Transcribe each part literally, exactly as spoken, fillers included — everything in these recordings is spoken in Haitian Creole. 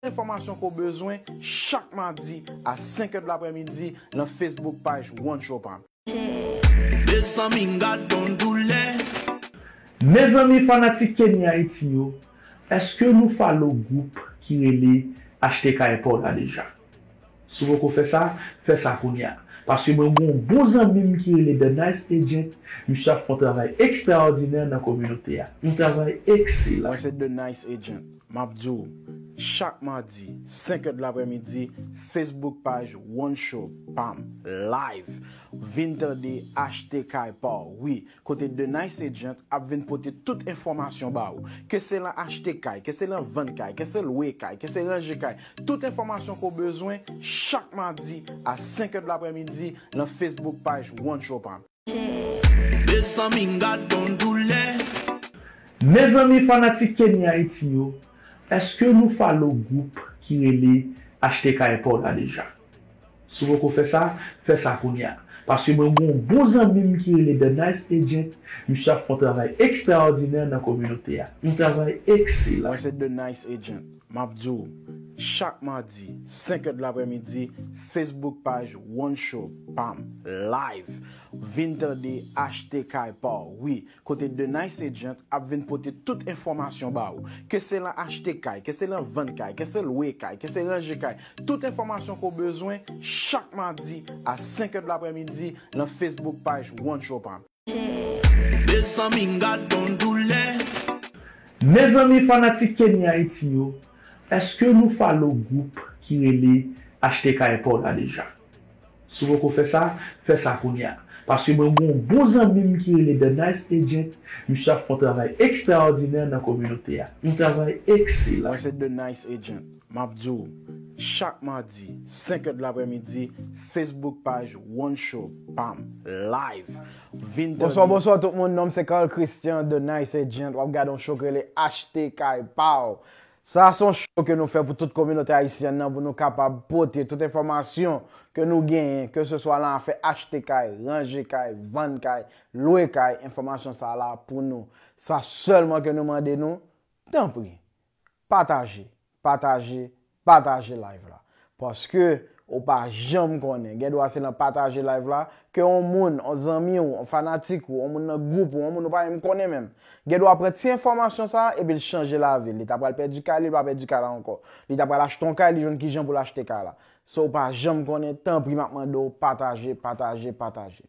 enfòmasyon ke w bezwen chak madi a senk è de laprèmidi nan Facebook paj One Show Pam. Mezanmi, m gad yon doulè. Mezanmi fanatik Kenny Haiti yo, èske nou follow gwoup ki rele Achte Kay Pa W la deja? Si w poko fè sa, fè sa kounye a. Paske mwen gen yon bon zanmi m ki rele The Nice Agent, misye ap fè yon travay ekstraòdinè nan kominote a. Yon travay ekselan. Mwen se The Nice Agent. M ap di w, chak madi, senk è de laprèmidi, Facebook paj One Show Pam live. Vin tande Achte Kay Pa W, wi, kote The Nice Agent ap vin pote tout enfòmasyon ba ou. Ke se lan achte kay, ke se lan vann kay, ke se lwe kay, ke se ranje kay. Tout enfòmasyon ke w bezwen chak madi a senk è de laprèmidi nan Facebook paj One Show Pam. Mezanmi, m gad yon doulè. Mezanmi fanatik Kenny Haiti yo, èske nou follow gwoup ki rele Achte Kay Pa W la deja? Si w poko fè sa, fè sa kounye a. Paske mwen gen yon bon zanmi m ki rele The Nice Agent, misye ap fè yon travay ekstraòdinè nan kominote a. Yon travay ekselan. Mwen se The Nice Agent. M ap di w, chak madi, senk è de laprèmidi, Facebook paj One Show Pam live. Vin tande Achte Kay Pa W, wi, kote The Nice Agent ap vin pote tout enfòmasyon ba ou. Ke se lan achte kay, ke se lan vann kay, ke se lwe kay, ke se ranje kay. Tout enfòmasyon ke w bezwen chak madi a senk è de laprèmidi nan Facebook paj One Show Pam. Mezanmi, m gad yon doulè. Mezanmi fanatik Kenny Haiti yo, èske nou follow gwoup ki rele Achte Kay Pa W la deja? Si w poko fè sa, fè sa kounye a. Paske mwen gen yon bon zanmi m ki rele The Nice Agent, misye ap fè yon travay ekstraòdinè nan kominote a. Yon travay ekselan. Mwen se The Nice Agent. M ap di w, chak madi, senk è de laprèmidi, Facebook paj One Show Pam live. Vin tande. Bonswa, bonswa tout moun. Non m se Carl Christian, The Nice Agent. W ap gade yon show ki rele Achte Kay Pa W. Sa se yon show ke nou fè pou tout kominote ayisyèn nan, pou nou kapab pote tout enfòmasyon ke nou genyen, ke se swa nan afè achte kay, ranje kay, vann kay, lwe kay, enfòmasyon sa la pou nou. Sa sèlman ke nou mande nou, tanpri, pataje, pataje, pataje live la. Paske ou pa janm konnen. Gen dwa se nan pataje live la ke yon moun, yon zanmi w, yon fanatik ou, yon moun nan gwoup ou, yon moun ou pa menm konnen menm. Gen dwa pran ti enfòmasyon sa a epi l chanje lavi l. Li ta pral pèdi kay li, li pa pèdi kay la ankò. Li ta pral achte yon kay, li jwenn kijan pou l achte kay la. So ou pa janm konnen, tanpri m ap mande w pataje, pataje, pataje.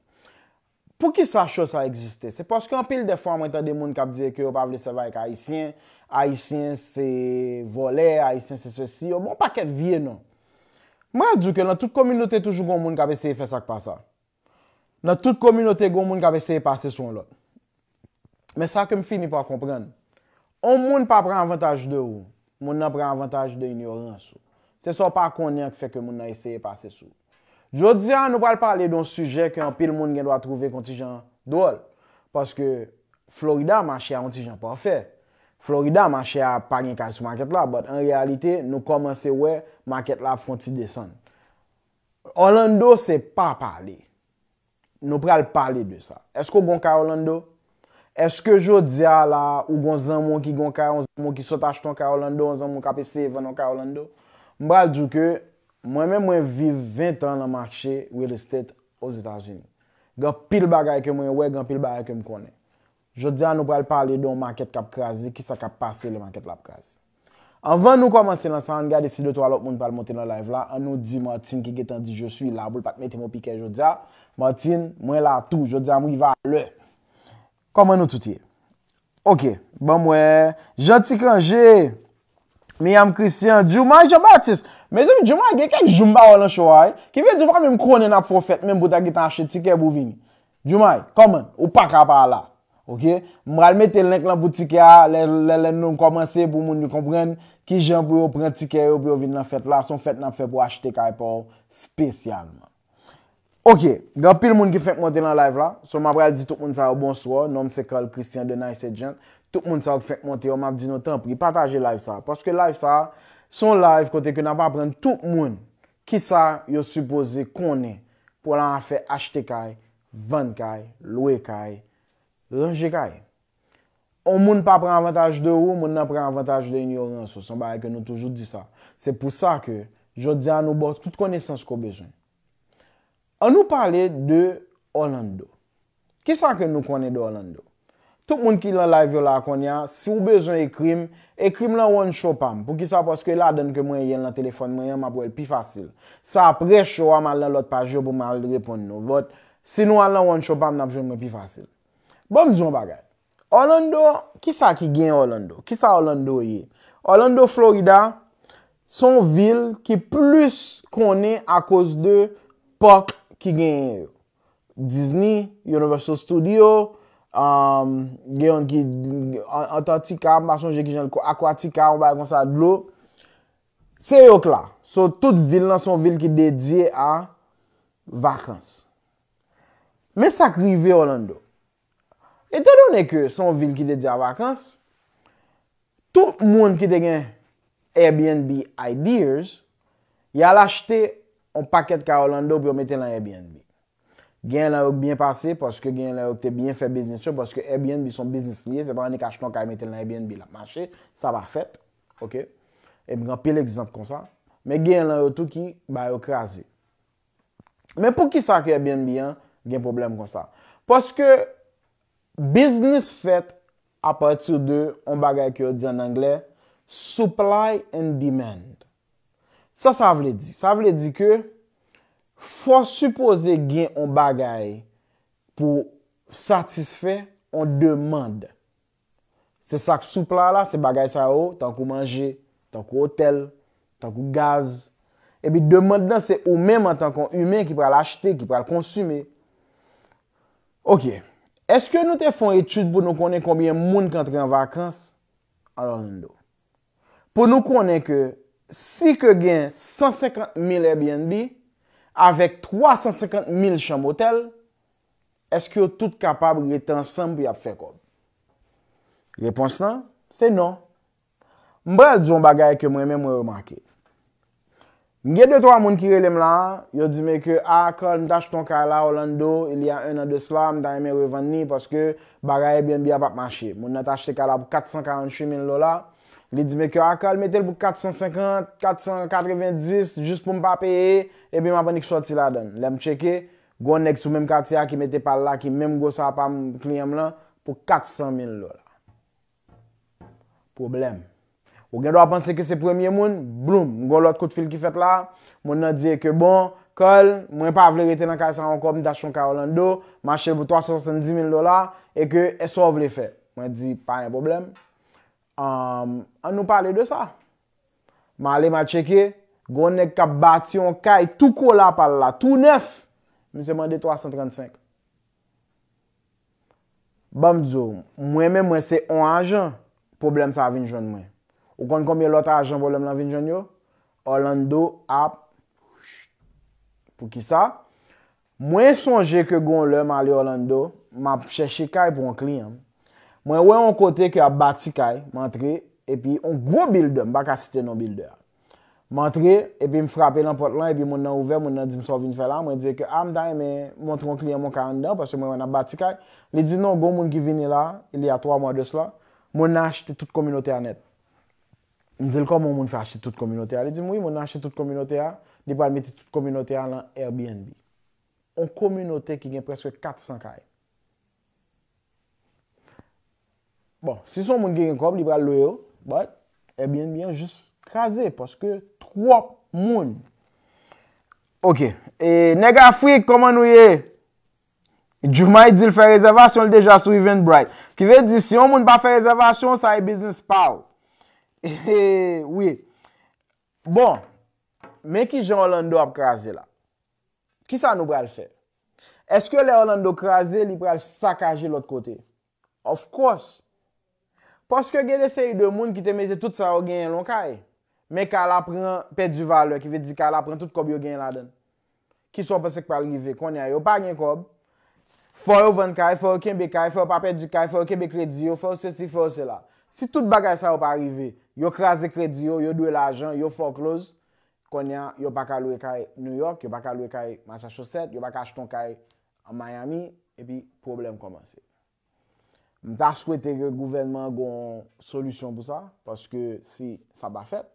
Poukisa show sa egziste? Se paske anpil dè fwa mwen tande moun k ap di ke yo pa vle sèvi avèk Ayisyen, Ayisyen se vòlè, Ayisyen se sesi, yo ba w pakèt vye non. Mwen di w ke nan tout kominote toujou gen yon moun k ap eseye fè sa k pa sa. Nan tout kominote gen yon moun k ap eseye pase sou yon lòt. Men sa ke m fini pa konprann, yon moun pa pran avantaj de ou, moun nan pran avantaj de inyorans ou. Se sa w pa konnen an k fè ke moun nan eseye pase sou ou. Jodi a, nou pral pale de yon sijè ke anpil moun gen dwa twouve k on ti jan dwòl. Paske Florida mache a yon ti jan pafè. Florida mache a pa gen kay sou makèt la, but an reyalite, nou kòmanse wè makèt la ap fè yon ti desann. Orlando se pa pale. Nou pral pale de sa. Èske w gen yon kay Orlando? Èske jodi a la, ou gen yon zanmi w ki gen yon kay, yon zanmi w ki sot achte yon kay Orlando, yon zanmi w k ap eseye vann yon kay Orlando? M pral di w ke mwen menm mwen viv ven tan nan mache real estate Ozetazini. Gen anpil bagay ke mwen wè, gen anpil bagay ke m konnen. Jodi a nou pral pale de yon makèt k ap kraze, kisa k ap pase lè makèt la ap kraze. Anvan nou kòmanse nan sa, ann gade si de twa lòt moun pral monte nan live la. Ann nou di Martine ki gentan di je suis là pou l pa t mete m o pikè jodi a. Martine, mwen la tou. Jodi a m rive a lè. Kòman nou tout ye? Ok, ban m wè. Jean Ti Kanje, Miam Christian, Djoumay Jean Baptiste. Mezanmi, Djoumay, gen kèk jou m pa wè w nan show a, wi. Ki vle di w pa menm konnen n ap fè yon fèt menm pou w ta gentan achte tikè pou w vini. Djoumay, kòman? Ou pa ka pa la. Ok? M pral mete link lan pou tikè a, lè, lè, lè nou kòmanse pou moun yo konprann kijan pou yo pran tikè yo pou yo vin nan fèt la. Se yon fèt n ap fè pou achte kay pa w espesyalman. Ok, gen anpil moun ki fenk monte nan live la. So, m ap pral di tout moun sa yo bonswa. Non m se Carl Christian de Nice Agent. Tout moun sa yo ki fenk monte yo, m ap di nou tanpri, pataje live sa. Paske live sa, se yon live kote ke n ap aprann tout moun kisa yo sipoze konnen pou nan afè achte kay, vann kay, lwe kay, ranje kay. yon moun pa pran avantaj de ou, moun nan pran avantaj de inyorans ou. Se yon bagay ke nou toujou di sa. Se pou sa ke jodi a nou ba w tout konesans ke w bezwen. Ann nou pale de Orlando. Kisa ke nou konnen de Orlando? Tout moun ki lan live yo la kounye a, si w bezwen ekri m, ekri m lan One Show pa m. Poukisa? Paske ladan ke mwen ye l lan telefòn mwen an, m ap wè l pi fasil. Se apre show a, m al lan lòt paj yo pou m al reponn nou. But, si nou al lan One Show pa m, n ap jwenn mwen pi fasil. Bon, m di yon bagay. Orlando, kisa ki gen Orlando? Kisa Orlando ye? Orlando, Florida, se yon vil ki plis konnen akoz de park ki genyen yo. Disney, Universal Studio, um, gen yon ki An- Antarctica, m pa sonje ki jan l ko- Aquatica, yon bagay konsa, dlo. Se yo k la. So, tout vil lan se yon vil ki dedye a vakans. Men sa k rive Orlando. Etandone ke se yon vil ki dedye a vakans, tout moun ki te gen Airbnb ideas, y al achte yon pakèt kay Orlando pou yo mete lan Airbnb. Gen lan yo k byen pase, paske gen lan yo k te byen fè biznis yo, paske Airbnb se yon biznis li ye, se pa annik achte yon kay mete l lan Airbnb l ap mache, sa pa fèt, oke? E m gen anpil egzanp konsa. Men gen lan yo tou ki ba yo kraze. Men poukisa ke Airbnb an gen pwoblèm konsa? Paske biznis fèt apati de yon bagay ke yo di an anglè, supply and demand. Sa sa vle di? Sa vle di ke fò sipoze gen yon bagay pou satisfè yon demann. Se sa k supply la, se bagay sa yo, tankou manje, tankou otèl, tankou gaz. Epi demann nan se ou menm antanke yon imen ki pral achte, ki pral konsime. Oke. Èske nou te fè yon etid pou nou konnen konbyen moun k antre an vakans an Orlando? Pou nou konnen ke si ke gen san senkant mil Airbnb avèk twa san senkant mil chanm otèl, èske yo tout kapab rete ansanm pou y ap fè kòb? Repons lan, se non. M pral di yon bagay ke mwen menm mwen remake. M gen de twa moun ki rele m la, yo di m ke, "Ah, Carl, m t achte yon kay la, Orlando, il y a un an de cela, m ta renmen revann li paske bagay Airbnb a p ap mache." Moun nan t achte kay la pou kat san karanntuit mil dola. Li di m ke, "Ah, Carl, mete l pou kat san senkant, kat san katrevendis, jis pou m pa peye, epi m ap annik sòti ladan l." Lè m tcheke, gen yon nèg sou menm katye a ki mete pa l la, ki menm gwosè pa m, kliyan m lan, pou kat san mil dola. Pwoblèm. Ou gen dwa panse ke se premye moun, bloum, gon lòt kout fil ki fèt la, moun nan di ke, "Bon, Carl, mwen pa vle rete nan kay sa ankò, m t achte yon kay Orlando, m achte l pou twa san swasanndis mil dola, e ke, èske w vle fè?" Mwen di, "Pa gen pwoblèm. Ann, ann nou pale de sa." M ale, m al tcheke, gon nèg k ap bati yon kay tou kola pa l la, tou nèf. Misye mande twa san trannsenk. Ban m di w, mwen menm mwen se yon ajan, pwoblèm sa a vin jwenn mwen. Ou konn konbyen lòt ajan pwoblèm lan vin jwenn yo? Orlando ap. Poukisa? Mwen sonje ke gon lè m ale Orlando, m ap chèche kay pou yon kliyan m. Mwen wè yon kote ke y ap bati kay, m antre, epi yon gwo builder, m pa ka site non builder a. M antre, epi m frape nan pòt lan, epi moun nan ouvè, moun nan di m sa w vin fè la, mwen di ke a, m ta renmen montre yon kliyan m yon kay anndan, paske mwen wè n ap bati kay. Li di non, gon moun ki vini la, il y a trois mois de cela, moun nan achte tout kominote a nèt. M di l kòman yon moun fè achte tout kominote a, li di m wi, moun nan achte tout kominote a, li pral mete tout kominote a lan Airbnb. Yon kominote ki gen prèske kat san kay. Bon, si se yon moun ki gen kòb, li pral lwe yo, but Airbnb an jis kraze paske twòp moun. Oke, e nèg Afrik, kòman nou ye? Joumay di l fè rezèvasyon l deja sou Eventbrite. Ki vle di, si yon moun pa fè rezèvasyon, sa e biznis pa w. Wi. Bon, men kijan Orlando ap kraze la. Kisa nou pral fè? Èske lè Orlando kraze, li pral sakaje lòt kote? Of course. Paske gen de seri de moun ki te mete tout sa yo genyen lan yon kay. Men kay la pran, pèdi valè, ki vle di kay la pran tout kòb yo genyen ladan l. Kisa w panse k pral rive? Kounye a, yo pa gen kòb. Fò yo vann kay, fò yo kenbe kay, fò yo pa pèdi kay, fò yo kenbe kredi yo, fò yo sesi, fò yo sela. Si tout bagay sa yo pa rive, yo kraze kredi yo, yo dwe lajan, yo foreclose, kounye a, yo pa ka lwe kay New York, yo pa ka lwe kay Massachusetts, yo pa ka achte yon kay an Miami, epi pwoblèm kòmanse. M ta swete ke gouvènman an gen yon solisyon pou sa, paske si sa pa fèt,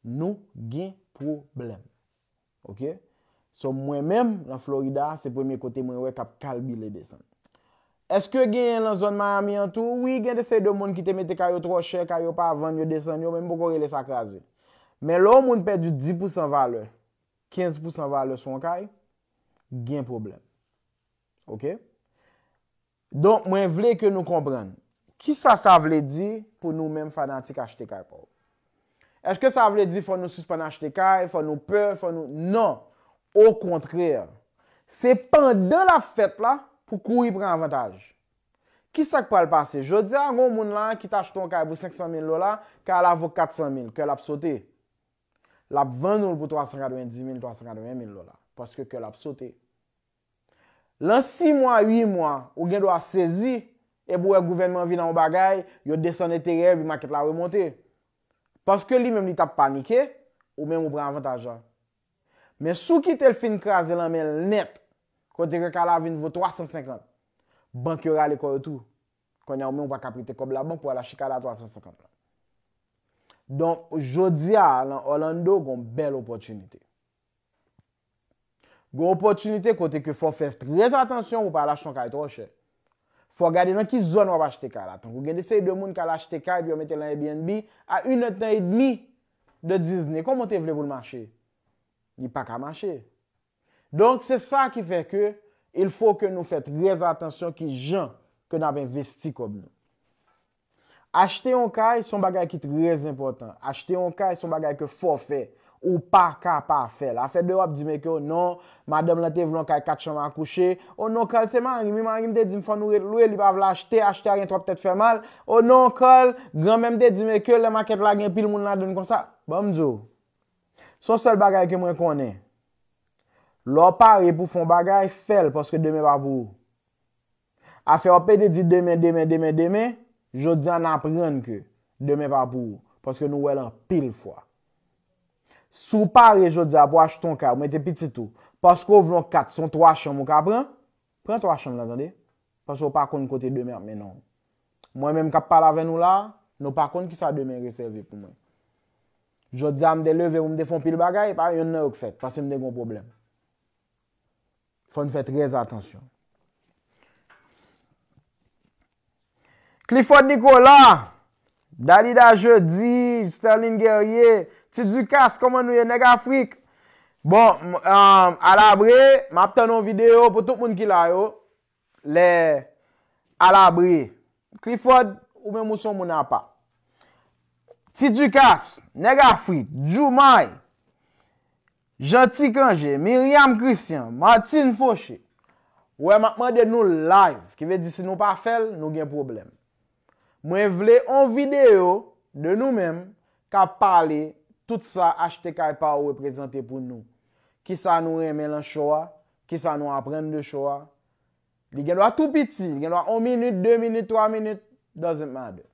nou gen pwoblèm. Oke? So, mwen menm, nan Florida, se premye kote mwen wè k ap kalbile desann. Èske genyen nan zòn Miami an tou? Wi, gen de seri de moun ki te mete kay yo twò chè, kay yo pa vann, yo desann yo, men m poko rele sa kraze. Men lè yon moun pèdi dis pousan valè, kenz pousan valè sou yon kay, gen pwoblèm. Oke? Donk, mwen vle ke nou konprann. Kisa sa vle di pou nou menm fanatik achte kay pa w? Èske sa vle di fò nou sispann achte kay, fò nou pè, fò nou... Non! Okontrè, se pandan l ap fèt la pou kouri pran avantaj. Kisa k pral pase? Jodi a, gen yon moun la ki t achte yon kay pou senk san mil dola, kay la vo kat san mil, kè l ap sote. L ap vann ou l pou twa san katrevenndis mil, twa san katreven mil dola, paske kè l ap sote. Lan sis mwa, uit mwa, ou gen dwa sezi, epi w wè gouvènman vin ak yon bagay, yo desann enterè, epi makèt la remonte. Paske li menm li t ap panike, ou menm ou pran avantaj la. Men si w kite l fin kraze lanmen l nèt, kote ke kay la vin vo twa san senkant, bank yo rale kò yo tou. Kounye a ou menm ou pa ka prete kòb labank pou al achte kay la twa san senkant lan. Donk, jodi a, lan Orlando, gen yon bèl opòtinite. Gen opòtinite kote ke fò w fè trè atansyon pou w pa al achte yon kay twò chè. Fò w gade nan ki zòn w ap achte kay la. Tankou gen de seri de moun k al achte kay epi yo mete l nan Airbnb a inèdtan edmi de Disney. Kòman w te vle pou l mache? Li pa ka mache. Donk, se sa ki fè ke il faut que nou fè trè atansyon ki jan ke n ap envesti kòb nou. Achte yon kay se yon bagay ki trè enpòtan. Achte yon kay se yon bagay ke fò fè. Ou pa ka pa fè l. Afè de w ap di m ke, "O non, madanm lan te vle yon kay kat chanm a kouche." "O non, Carl, se mari m, wi, mari m te di m fò nou ret lwe, li pa vle achte, achte a gen twòp tèt fè mal. O non, Carl, granmè m te di m ke lè makèt la gen pil moun ladan l konsa." Ban m di w, se yon sèl bagay ke mwen konnen. Lè w pare pou fè yon bagay, fè l, paske demen pa pou ou. Afè w ap pede di demen, demen, demen, demen, jodi a n aprann ke demen pa pou ou, paske nou wè l anpil fwa. Si w pare jodi a pou w achte yon kay, ou mete pitit ou, paske w vle yon kat, se yon twa chanm ou ka pran, pran twa chanm lan, tande. Paske w pa konn kote demen ap mennen w. Mwen menm k ap pale avè nou la, nou pa konn kisa demen resève pou mwen. Jodi a m te leve pou m te fè yon pil bagay, pa yonn nan yo k fèt, paske m te gen yon pwoblèm. Fò n fè trè atansyon. Clifford Nicolas, Dalida Jeudy, Sterling Guerrier, Ti Ducasse, kòman nou ye, nèg Afrik? Bon, m- um, alabre, m ap tann yon videyo pou tout moun ki la yo. Lè alabre. Clifford, ou menm ou se yon moun apa. Ti Ducasse, nèg Afrik, Djoumay, Jean Ti Cangé, Myriam Christian, Martine Fauché. Ou wè, m ap mande nou live, ki vle di si nou pa fè l, nou gen pwoblèm. Mwen vle yon videyo de nou menm k ap pale tout sa achte kay pa ou reprezante pou nou. Kisa nou renmen lan show a, kisa nou aprann de show a. Li gen dwa tou piti, li gen dwa yon minit, de minit, twa minit, doesn't matter.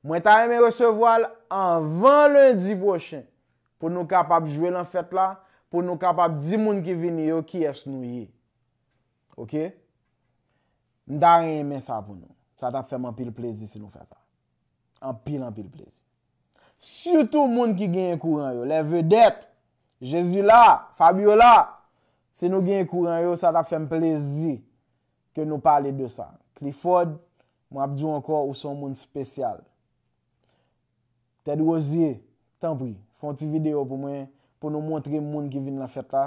Mwen ta renmen resevwa l anvan lendi pwochen pou nou kapab jwe lan fèt la, pou nou kapab di moun ki vini yo kiyès nou ye. Oke? M ta renmen sa pou nou. Sa t ap fè m anpil plezi si nou fè sa. Anpil, anpil plezi. Sitou moun ki genyen kouran yo, lè vedèt, Jezi la, Fabiola, si nou genyen kouran yo, sa t ap fè m plezi ke nou pale de sa. Clifford, mwen ap di w ankò, ou se yon moun espesyal. Ted Rosier, tanpri, fè yon ti videyo pou mwen, pou nou montre moun ki vin nan fèt la,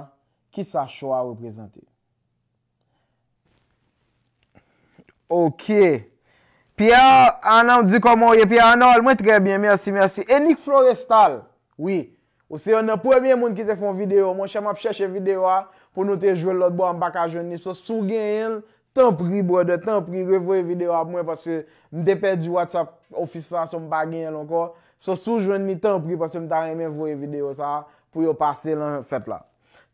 kisa show a reprezante. Ok. Pierre Arnaud di kòman w ye, Pierre Arnaud, mwen trè byen, mèsi, mèsi. Enik Florestal, wi, ou se yonn nan premye moun ki te fè yon videyo. Monchè, m ap chèche videyo a pou nou te jwe l lòt bò a, m pa ka jwenn li. So, si w genyen l, tanpri, brother, tanpri, revoye videyo a pou mwen, paske m te pèdi WhatsApp ofis la, so m pa genyen l ankò. So, si w jwenn li, tanpri, paske m ta renmen voye videyo sa a pou yo pase lan fèt la.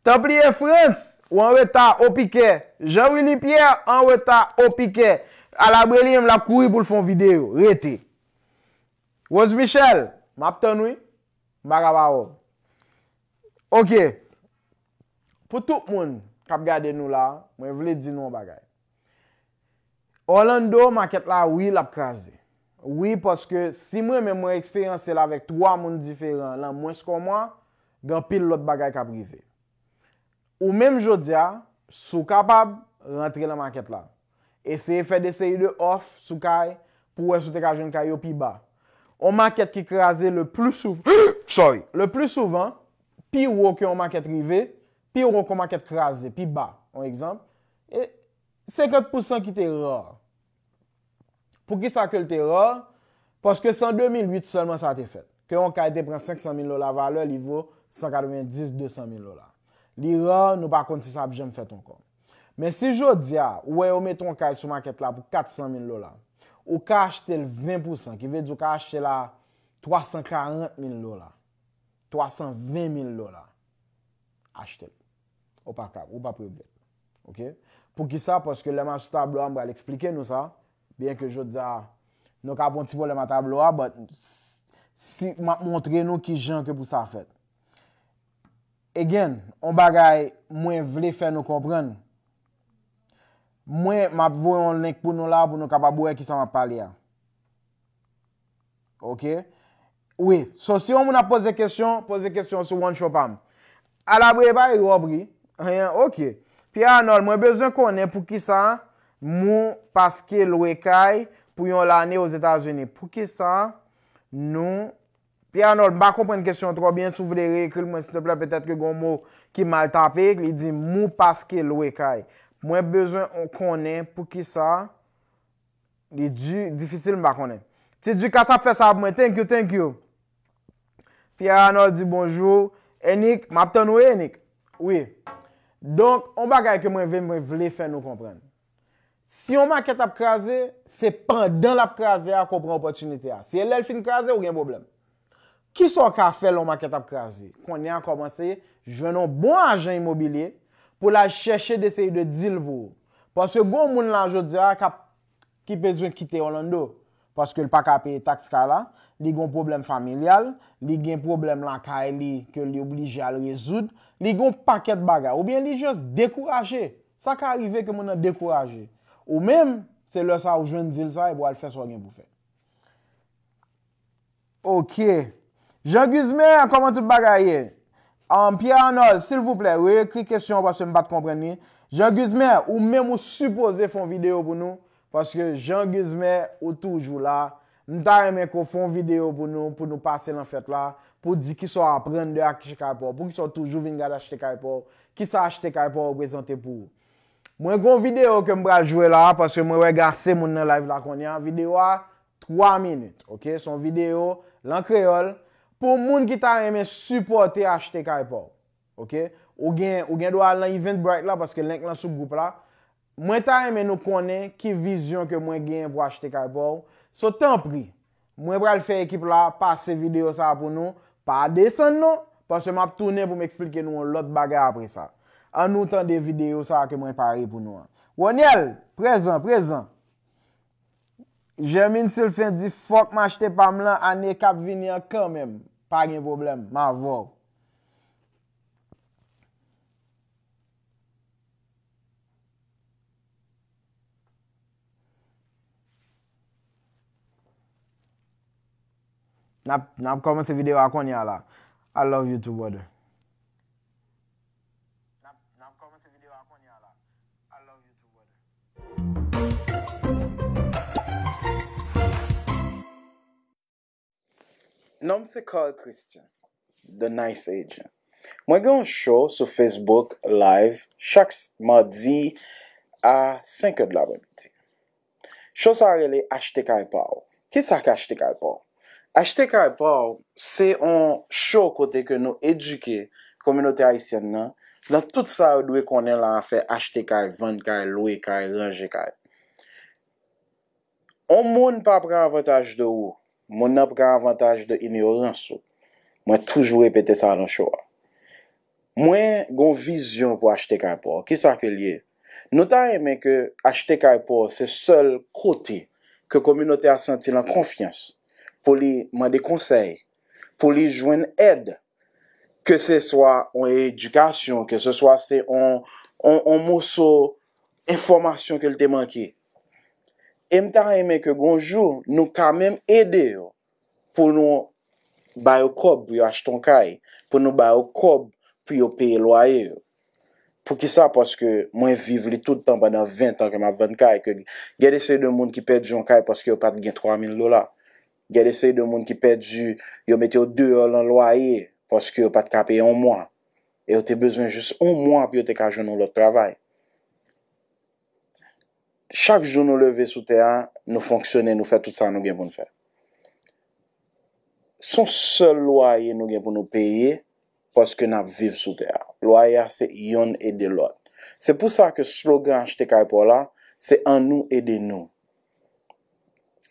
Tanpri, Frantz, ou anreta, o pikè. Jean Willy Pierre, anreta, o pikè. Alabre li menm l ap kouri pou l fè yon videyo. Rete. Rose Michel, m ap tann wi. M pa ka pa wè w. Ok. Pou tout moun k ap gade nou la, mwen vle di nou yon bagay. Orlando, makèt la, wi, l ap kraze. Wi, paske si mwen menm mwen eksperyanse l avèk twa moun diferan lan mwens ke yon mwa, gen anpil lòt bagay k ap rive. Ou menm jodi a, si w kapab, rantre lan makèt la. Eseye fè de seri de òf sou kay pou w wè si w te ka jwenn kay yo pi ba. On makèt ki kraze le pli souvan, sorry, le pli souvan, pi wo ke on makèt rive, pi wo ke on makèt kraze, pi ba, on egzanp, e senkant pousan ki te ra. Poukisa ke l te ra? Paske se an de mil uit sèlman sa te fèt. Ke yon kay te pran senk san mil dola valè, li vo san katrevenndis, de san mil dola. Li ra, nou pa konn si sa ap janm fèt ankò. Men si jodi a, ou wè yo mete yon kay sou makèt la pou kat san mil dola, ou ka achte l ven pousan, ki vle di ou ka achte l a twa san karant mil dola, twa san ven mil dola. Achte l. Ou pa ka, ou p ap regrèt. Oke? Poukisa? Paske lè m al sou tablo a, m pral eksplike nou sa. Byen ke jodi a, nou ka pran ti pwoblèm a tablo a, but si m ap montre nou ki jan ke pou sa fèt. Again, on bagay mwen vle fè nou konprann. Mwen, m ap voye yon link pou nou la, pou nou kapab wè kisa m ap pale a. Oke? Wi. So, si yon moun ap poze kesyon, poze kesyon sou One Show pa m. Alabre pa erè pri. Anyen, oke. Pierre Arnold, mwen bezwen konnen poukisa Mou paske lwe kay pou yon lane Ozetazini. Poukisa nou Pierre Arnold, m pa konprann kesyon an twò byen, si w vle reekri l mwen, silteplè, petèt ke gen yon mo ki mal tape, li di Mou paske lwe kay. Mwen bezwen konnen poukisa li di, difisil, m pa konnen. Ti Dukas ap fè sa pou mwen, thank you, thank you. Pierre Arnold di bonjou. Enik, m ap tann ou, Enik. Wi. Donk, on bagay ke mwen vle, mwen vle fè nou konprann. Si yon makèt ap kraze, se pandan l ap kraze a ke w pran opòtinite a. Si e lè l fin kraze, ou gen pwoblèm. Kisa w ka fè lè yon makèt ap kraze? Kounye a kòmanse jwenn yon bon ajan imobilye pou l al chèche de seri de deal pou ou. Paske gen yon moun la jodi a k ap, ki bezwen kite Orlando. Paske l pa ka peye taks kay la, li gen yon pwoblèm familyal, li gen pwoblèm lakay li ke li oblije al rezoud, li gen yon pakèt bagay. Oubyen li jis dekouraje. Sa ka rive ke moun nan dekouraje. Ou menm, se lè sa ou jwenn deal sa epi w al fè sa w gen pou fè. Oke. Jean Guzmer, kòman tout bagay ye? Um, Pierre Arnold, silvouplè, reekri kesyon an paske m pa t konprann li. Jean Guzmer, ou menm ou sipoze fè yon videyo pou nou, paske Jean Guzmer, ou toujou la. M ta renmen ke w fè yon videyo pou nou, pou nou pase nan fèt la, pou w di kisa w aprann de achte kay pa w, poukisa w toujou vin gade achte kay pa w, kisa achte kay pa w reprezante pou ou. Mwen gen yon videyo ke m pral jwe la, paske mwen wè gen ase moun nan live la kounye a. Videyo a, twa minit, oke? Se yon videyo lan kreyòl pou moun ki ta renmen sipòte achte kay pa w, oke? Ou gen, ou gen dwa al nan Eventbrite la, paske link lan sou gwoup la. Mwen ta renmen nou konnen ki vizyon ke mwen genyen pou achte kay pa w. So, tanpri, mwen pral fè ekip la pase videyo sa a pou nou. Pa desann non, paske m ap tounen pou m eksplike nou yon lòt bagay apre sa. Ann nou tande videyo sa a ke mwen pare pou nou an. Roniel, prezan, prezan. Germine Sylphin di, fòk m achte pa m lan ane k ap vini an kanmenm. Pa gen pwoblèm, m avè w. N ap, n ap kòmanse videyo a kounye a la. I love you too, brother. N ap, n ap kòmanse videyo a kounye a la. I love you too, brother. Non m se Carl Christian, The Nice Agent. Mwen gen yon show sou Facebook Live chak s-, madi a senk è de lapremidi. Show sa a rele Achte Kay Pa W. Kisa k Achte Kay Pa W? Achte Kay Pa W se yon show kote ke nou edike kominote ayisyèn nan, nan tout sa yo dwe konnen lan afè achte kay, vann kay, lwe kay, ranje kay. On moun pa pran avantaj de ou, moun nan pran avantaj de inyorans ou. Mwen toujou repete sa nan show a. Mwen gen yon vizyon pou Achte Kay Pa W. Kisa ke l ye? Nou ta renmen ke Achte Kay Pa W se sèl kote ke kominote a santi l an konfyans pou li mande konsèy, pou li jwenn èd, ke se swa yon edikasyon, ke se swa se yon, yon, yon moso enfòmasyon ke l te manke. E m ta renmen ke gon jou, nou ka menm ede yo pou nou ba yo kòb pou yo achte yon kay, pou nou ba yo kòb pou yo peye lwaye yo. Poukisa? Paske mwen viv li tout tan pandan ven tan ke m ap vann kay, ke gen de seri de moun ki pèdi yon kay paske yo pa t gen twa mil dola. Gen de seri de moun ki pèdi, yo mete yo deyò nan lwaye paske yo pa t ka peye yon mwa. E yo te bezwen jis yon mwa pou yo te ka jwenn yon lòt travay. Chak jou nou leve sou tè a, nou fonksyone, nou fè tout sa nou gen pou n fè. Se yon sèl lwaye nou gen pou nou peye, paske n ap viv sou tè a. Lwaye a se yonn ede lòt. Se pou sa ke slogan Achte Kay Pa W la, se Annou ede nou.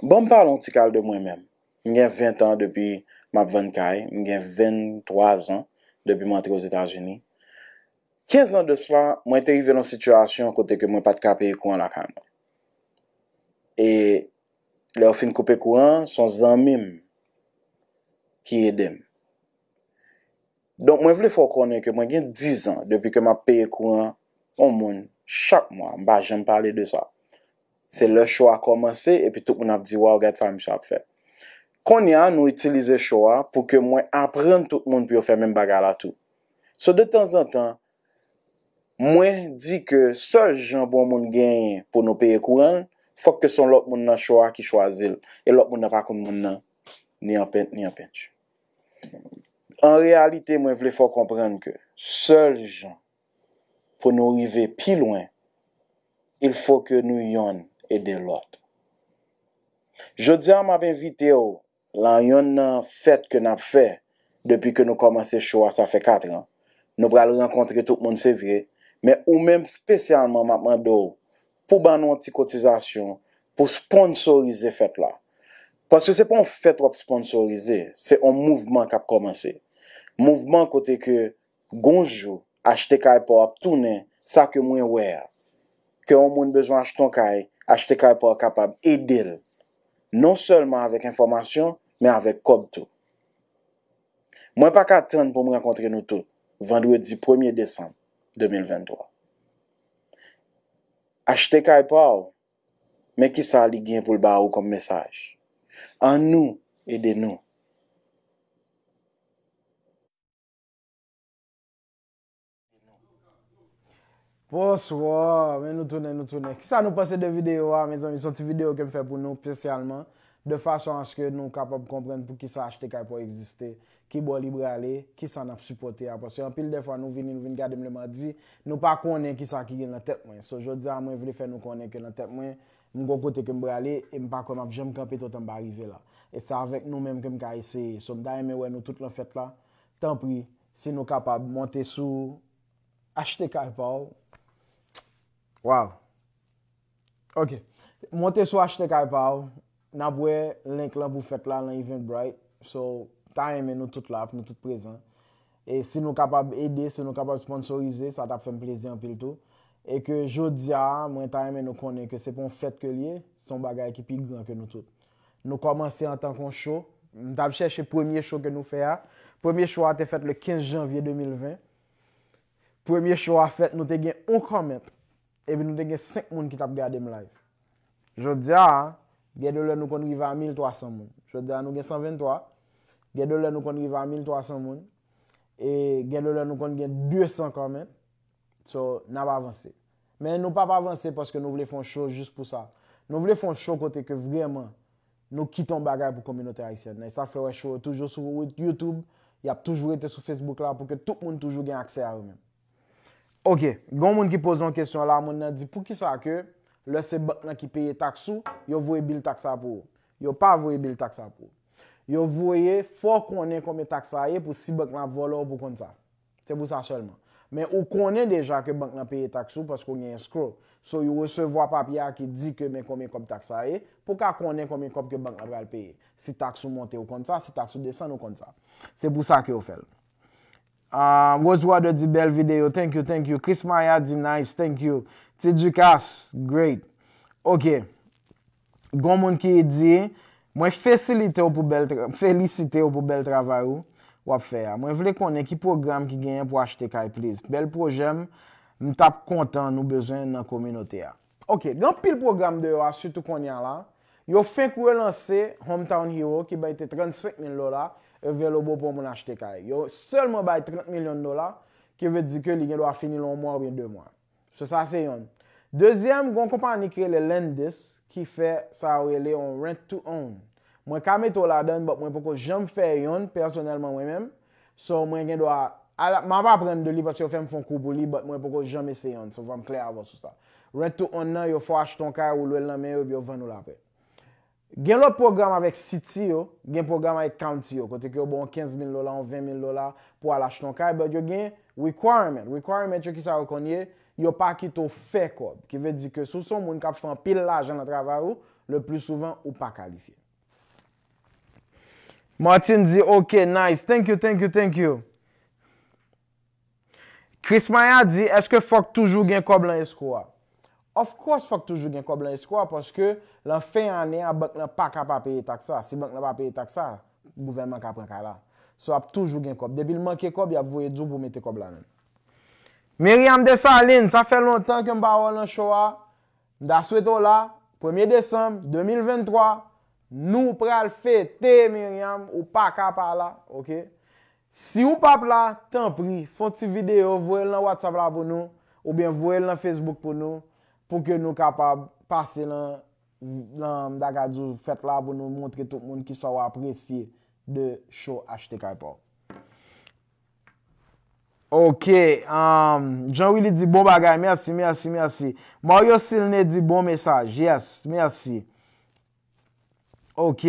Ban m pale yon ti kal de mwen menm. M gen ven tan depi m ap vann kay, m gen venntwa zan depi m antre Ozetazini. Kenz an de sla, mwen te rive nan yon sitiyasyon kote ke mwen pa t ka peye kouran lakay mwen. E lè yo fin koupe kouran, se yon zanmi m ki ede m. Donk, mwen vle fè w konnen ke mwen gen diz an depi ke m ap peye kouran yon moun chak mwa. M pa janm pale de sa. Se lè cho a kòmanse, epi tout moun ap di, "Waw, gad sa misye ap fè." Kounye a, nou itilize cho a pou ke mwen aprann tout moun pou yo fè menm bagay la tou. So, de tanzantan, mwen di ke sèl jan pou yon moun genyen pou nou peye kouran l, fòk ke se yon lòt moun nan cho a ki chwazi l, e lòt moun nan pa konn moun nan, ni an pent, ni an pentyi. An reyalite, mwen vle fè w konprann ke sèl jan pou nou rive pi lwen, il fo ke nou yonn ede lòt. Jodi a, m ap envite w lan yonn nan fèt ke n ap fè depi ke nou kòmanse cho a, sa fè kat an. Nou pral rankontre tout moun, se vre, men ou menm espesyalman, m ap mande w pou ban nou yon ti kotizasyon pou sponsorize fèt la. Paske se pa yon fèt w ap sponsorize, se yon mouvman k ap kòmanse. Mouvman kote ke gon jou, Achte Kay Pa W ap tounen sa ke mwen wè a. Ke yon moun bezwen achte yon kay, Achte Kay Pa W kapab ede l. Non sèlman avèk enfòmasyon, men avèk kòb tou. Mwen pa ka tann pou m rankontre nou tout, vandredi premye desanm de mil venntwa. Achte Kay Pa W, men kisa li gen pou l ba ou kòm mesaj? Annou ede nou. Bonswa, men nou tounen, nou tounen. Kisa nou panse de videyo a, mezanmi? Se yon ti videyo ke m fè pou nou espesyalman, de fason aske nou kapab konprann poukisa Achte Kay Pa W egziste, kibò li prale, kisa n ap sipòte a. Paske anpil de fwa nou vini, nou vin gade m le madi, nou pa konnen kisa ki gen nan tèt mwen. So, jodi a, mwen vle fè nou konnen ke nan tèt mwen, m gon kote ke m prale, e m pa kwè m ap janm kanpe toutan m pa rive la. E se avèk nou menm ke m ka eseye. So, m ta renmen wè nou tout lan fèt la. Tanpri, si nou kapab monte sou Achte Kay Pa W. Waw. Ok. Monte sou Achte Kay Pa W. N ap wè link lan pou fèt la lan Eventbrite. So, ta renmen nou tout la, pou nou tout prezan. E si nou kapab ede, si nou kapab sponsorize, sa t ap fè m plezi anpil tou. E ke jodi a, mwen ta renmen nou konnen ke se pa yon fèt ke l ye, se yon bagay ki pi gran ke nou tout. Nou kòmanse antanke yon cho. M t ap chèche premye cho ke nou fè a. Premye cho a te fèt le kenz janvye de mil ven. Premye cho a fèt, nou te gen yon comment. Epi nou te gen senk moun ki t ap gade m live. Jodi a, gen de lè nou konn rive a mil twa san moun. Jodi a, nou gen san venntwa. Gen de lè nou konn rive a mil twa san moun. E gen de lè nou konn gen de san comment. So, n ap avanse. Men nou p ap avanse paske nou vle fè yon cho jis pou sa. Nou vle fè yon cho kote ke vrèman nou kite yon bagay pou kominote ayisyèn nan. E sa fè w wè cho yo toujou sou YouTube, y ap toujou rete sou Facebook la pou ke tout moun toujou gen aksè a yo menm. Ok, gen yon moun ki poze yon kesyon la, moun nan di, "Poukisa ke lè se bank lan ki peye taks ou, yo voye bil taks la pou ou?" Yo pa voye bil taks la pou ou. Yo voye, fò w konnen konbyen taks la ye pou si bank lan ap vòlè w pou konn sa. Se pou sa sèlman. Men ou konnen deja ke bank lan peye taks ou paske w gen escrow. So, yo resevwa papye a ki di ke men konbyen kòb taks la ye, pou w ka konnen konbyen kòb ke bank lan pral peye. Si taks ou monte, ou konn sa, si taks ou desann, ou konn sa. Se pou sa ke yo fè l. Ah, Rosewater di bèl videyo. Thank you, thank you. Chris Maya di nice, thank you. Ti Ducasse, great. Ok. Gon moun ki di, "Mwen fesilite w pou bèl tra-, felisite w pou bèl travay ou w ap fè a. Mwen vle konnen ki pwogram ki genyen pou achte kay, please. Bèl pwojè m, m t ap kontan nou bezwen nan kominote a." Ok, gen anpil pwogram deyò a, sitou kounye a la. Yo fenk relanse Hometown Hero ki bay te trannsenk mil dola, e vle lo bon pou moun achte kay. Yo sèlman bay trant milyon dola, ki vle di ke li gen dwa fini nan yon mwa oubyen de mwa. So sa se yonn. Dezyèm, gen yon konpani ki rele Lendis ki fè sa yo rele yon rent to own. Mwen ka mete w ladan, but mwen poko janm fè yonn pèsonèlman mwen menm. So mwen gen dwa, m ap aprann de li paske yo fè m fè yon kou pou li, but mwen poko janm eseye yonn. So fò m klè avè w sou sa. Rent to own nan, yo fè w achte yon kay, ou lwe l nan men yo, epi yo vann ou l apre. Gen lòt pwogram avèk city yo, gen pwogram avèk county yo, kote ke yo ba w kenz mil dola, yon ven mil dola pou al achte yon kay, but yo gen requirement. Requirement yo, kisa yo konn ye? Yo pa kite w fè kòb. Ki vle di ke si w se yon moun k ap fè anpil lajan nan travay ou, le pli souvan, ou pa kalifye. Martin di, ok, nice. Thank you, thank you, thank you. Chris Maya di, èske fòk toujou gen kòb lan escrow a? Of course, fòk toujou gen kòb lan escrow a, paske lan fen ane a, bank lan pa ka pa peye taks la. Si bank lan pa peye taks la, gouvènman ka pran kay la. So, ap toujou gen kòb. Depi l manke kòb, y ap voye di w pou w mete kòb la menm. Myriam Desalin, sa fè lontan ke m pa wè w nan show a. M ta swete w la, premye desanm de mil venntwa, nou pral fete, Myriam, ou pa ka pa la, ok? Si w p ap la, tanpri, fè yon ti videyo, voye l nan WhatsApp la pou nou, oubyen voye l nan Facebook pou nou, pou ke nou kapab pase lan, lan, m ta ka di w, fèt la, pou nou montre tout moun kisa w apresye de show Achte Kay Pa W. Ok, um, Jean Willy di bon bagay, mèsi, mèsi, mèsi. Mario Silne di bon mesaj, yes, mèsi. Ok.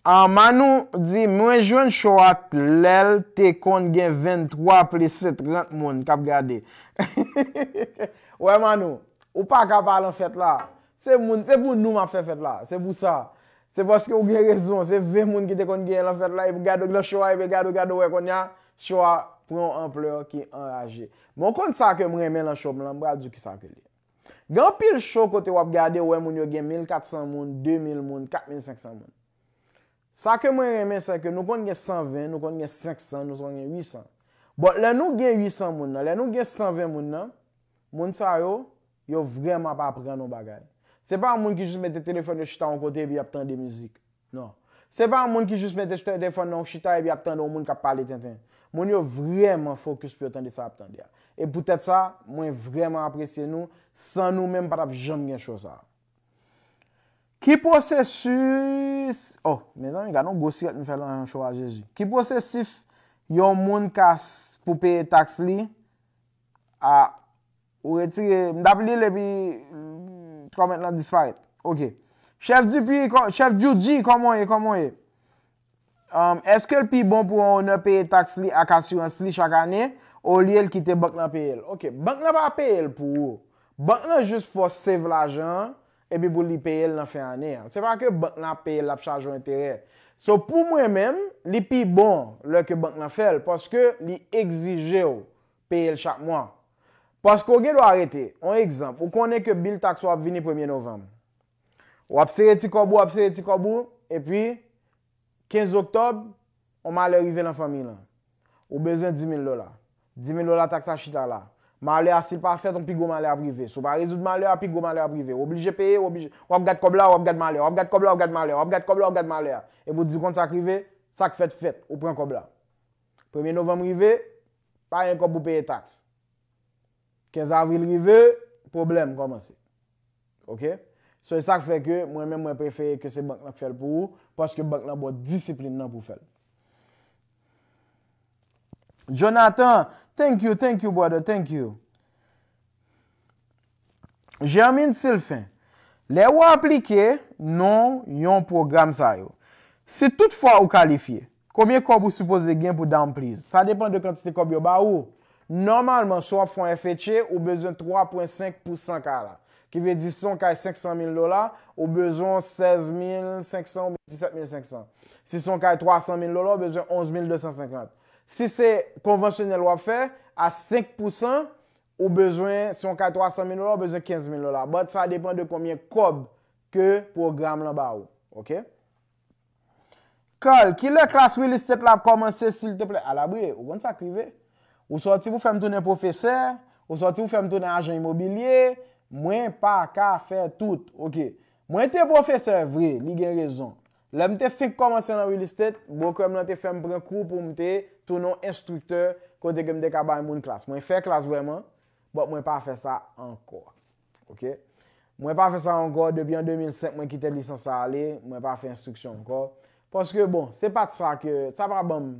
Ah, Manou di, mwen jwenn show a lè l te konn gen venntwa plis se trant moun k ap gade. Wè, Manou, ou pa ka pa lan fèt la. Se moun, se pou nou m ap fè fèt la. Se pou sa. Se paske ou gen rezon. Se ven moun ki te konn genyen lan fèt la. Epi gade w lan show a, epi gade w, gade w wè kounye a, show a pran yon anplè ki anraje. Men w konn sa ke m renmen lan show m lan, m pral di w kisa ke li ye. Gen anpil show kote w ap gade, w wè moun yo gen mil kat san moun, de mil moun, kat mil senk san moun. Sa ke mwen renmen, se ke nou konn gen san ven, nou konn gen senk san, nou konn gen uit san. But lè nou gen uit san moun nan, lè nou gen san ven moun nan, moun sa yo, yo vrèman ap aprann yon bagay. Se pa moun ki jis mete telefòn yo chita yon kote epi y ap tande mizik. Non. Se pa moun ki jis mete telefòn nan yon chita epi y ap tande yon moun k ap pale tenten. Moun yo vrèman fokis pou yo tande sa y ap tande a. E poutèt sa, mwen vrèman apresye nou. San nou menm, pa t ap janm gen show sa a. Ki pwosesis, oh, mezanmi, gade yon gwo sirèt m fè lan show a, Jezi. Ki pwosesis yon moun ka s-, pou peye taks li a, ou retire, m t ap li l epi, mm, kòmant lan disparèt. Ok. Chèf Dupuis, kò-, Chèf Judy, kòman w ye, kòman w ye? Um, èske l pi bon pou yon owner peye taks li ak asirans li chak ane, olye l kite bank lan peye l? Ok, bank lan pa peye l pou ou. Bank lan jis fè w save lajan an, epi pou li peye l nan fen ane a. Se pa ke bank lan ap peye l, l ap chaje w enterè. So, pou mwen menm, li pi bon lè ke bank lan fè l, paske li egzije w peye l chak mwa. Paske w gen dwa rete, yon egzanp, ou konnen ke bil taks ou ap vini premye novanm. W ap sere ti kòb ou, w ap sere ti kòb ou, epi kenz oktòb, yon malè rive lan fanmi lan. Ou bezwen di mil dola. Di mil dola taks la chita la. Malè a, si l pa fèt, yon pi gwo malè ap rive. Si w pa rezoud malè a, pi gwo malè ap rive. W oblije peye, w oblije, w ap gad kòb la, w ap gad malè a, w ap gad kòb la, w ap gad malè a, w ap gad kòb la, w ap gad malè a. Epi w di konn sa k rive, sa k fèt fèt, ou pran kòb la. Premye novanm rive, pa gen kòb pou peye taks. Kenz avril rive, pwoblèm kòmanse. Ok? So, e sa k fè ke mwen menm, mwen prefere ke se bank lan k fè l pou ou, paske bank lan ba w disiplin nan pou w fè l. Jonathan, thank you, thank you, brother, thank you. Germine Sylphin, lè ou aplike non yon pwogram sa yo, si toutfwa ou kalifye, konbyen kòb ou sipoze gen pou down, please? Sa depann de kantite kòb yo ba ou. Nòmalman, si w ap fè yon F H A, ou bezwen twa pwen senk pou san K la. Ki vle di, si yon kay senk san mil dola, ou bezwen sèz mil senk san oubyen disèt mil senk san. Si se yon kay twa san mil dola, ou bezwen onz mil de san senkant. Si se konvansyonèl w ap fè, a senk pou san, ou bezwen, si yon kay twa san mil dola, ou bezwen kenz mil dola. But sa depann de konbyen kòb ke pwogram lan ba ou. Ok? Carl, kilè klas real estate la ap kòmanse, silteplè? Alabwe, ou konn sa k rive. Ou sòti pou fè m tounen pwofesè, ou sòti pou fè m tounen ajan imobilye, Mwen pa ka fè tout. Ok. Mwen te pwofesè vre, li gen rezon. Lè m te fenk kòmanse nan real estate, broker m nan te fè m pran kou pou m te tounen yon enstriktè kote ke m te ka bay moun klas. Mwen fè klas vrèman, but mwen pa fè sa ankò. Ok? Mwen pa fè sa ankò, depi an de mil senk mwen kite lisans sa ale, mwen pa fè enstriksyon ankò. Paske bon, se pa t sa ke, sa pa ban m,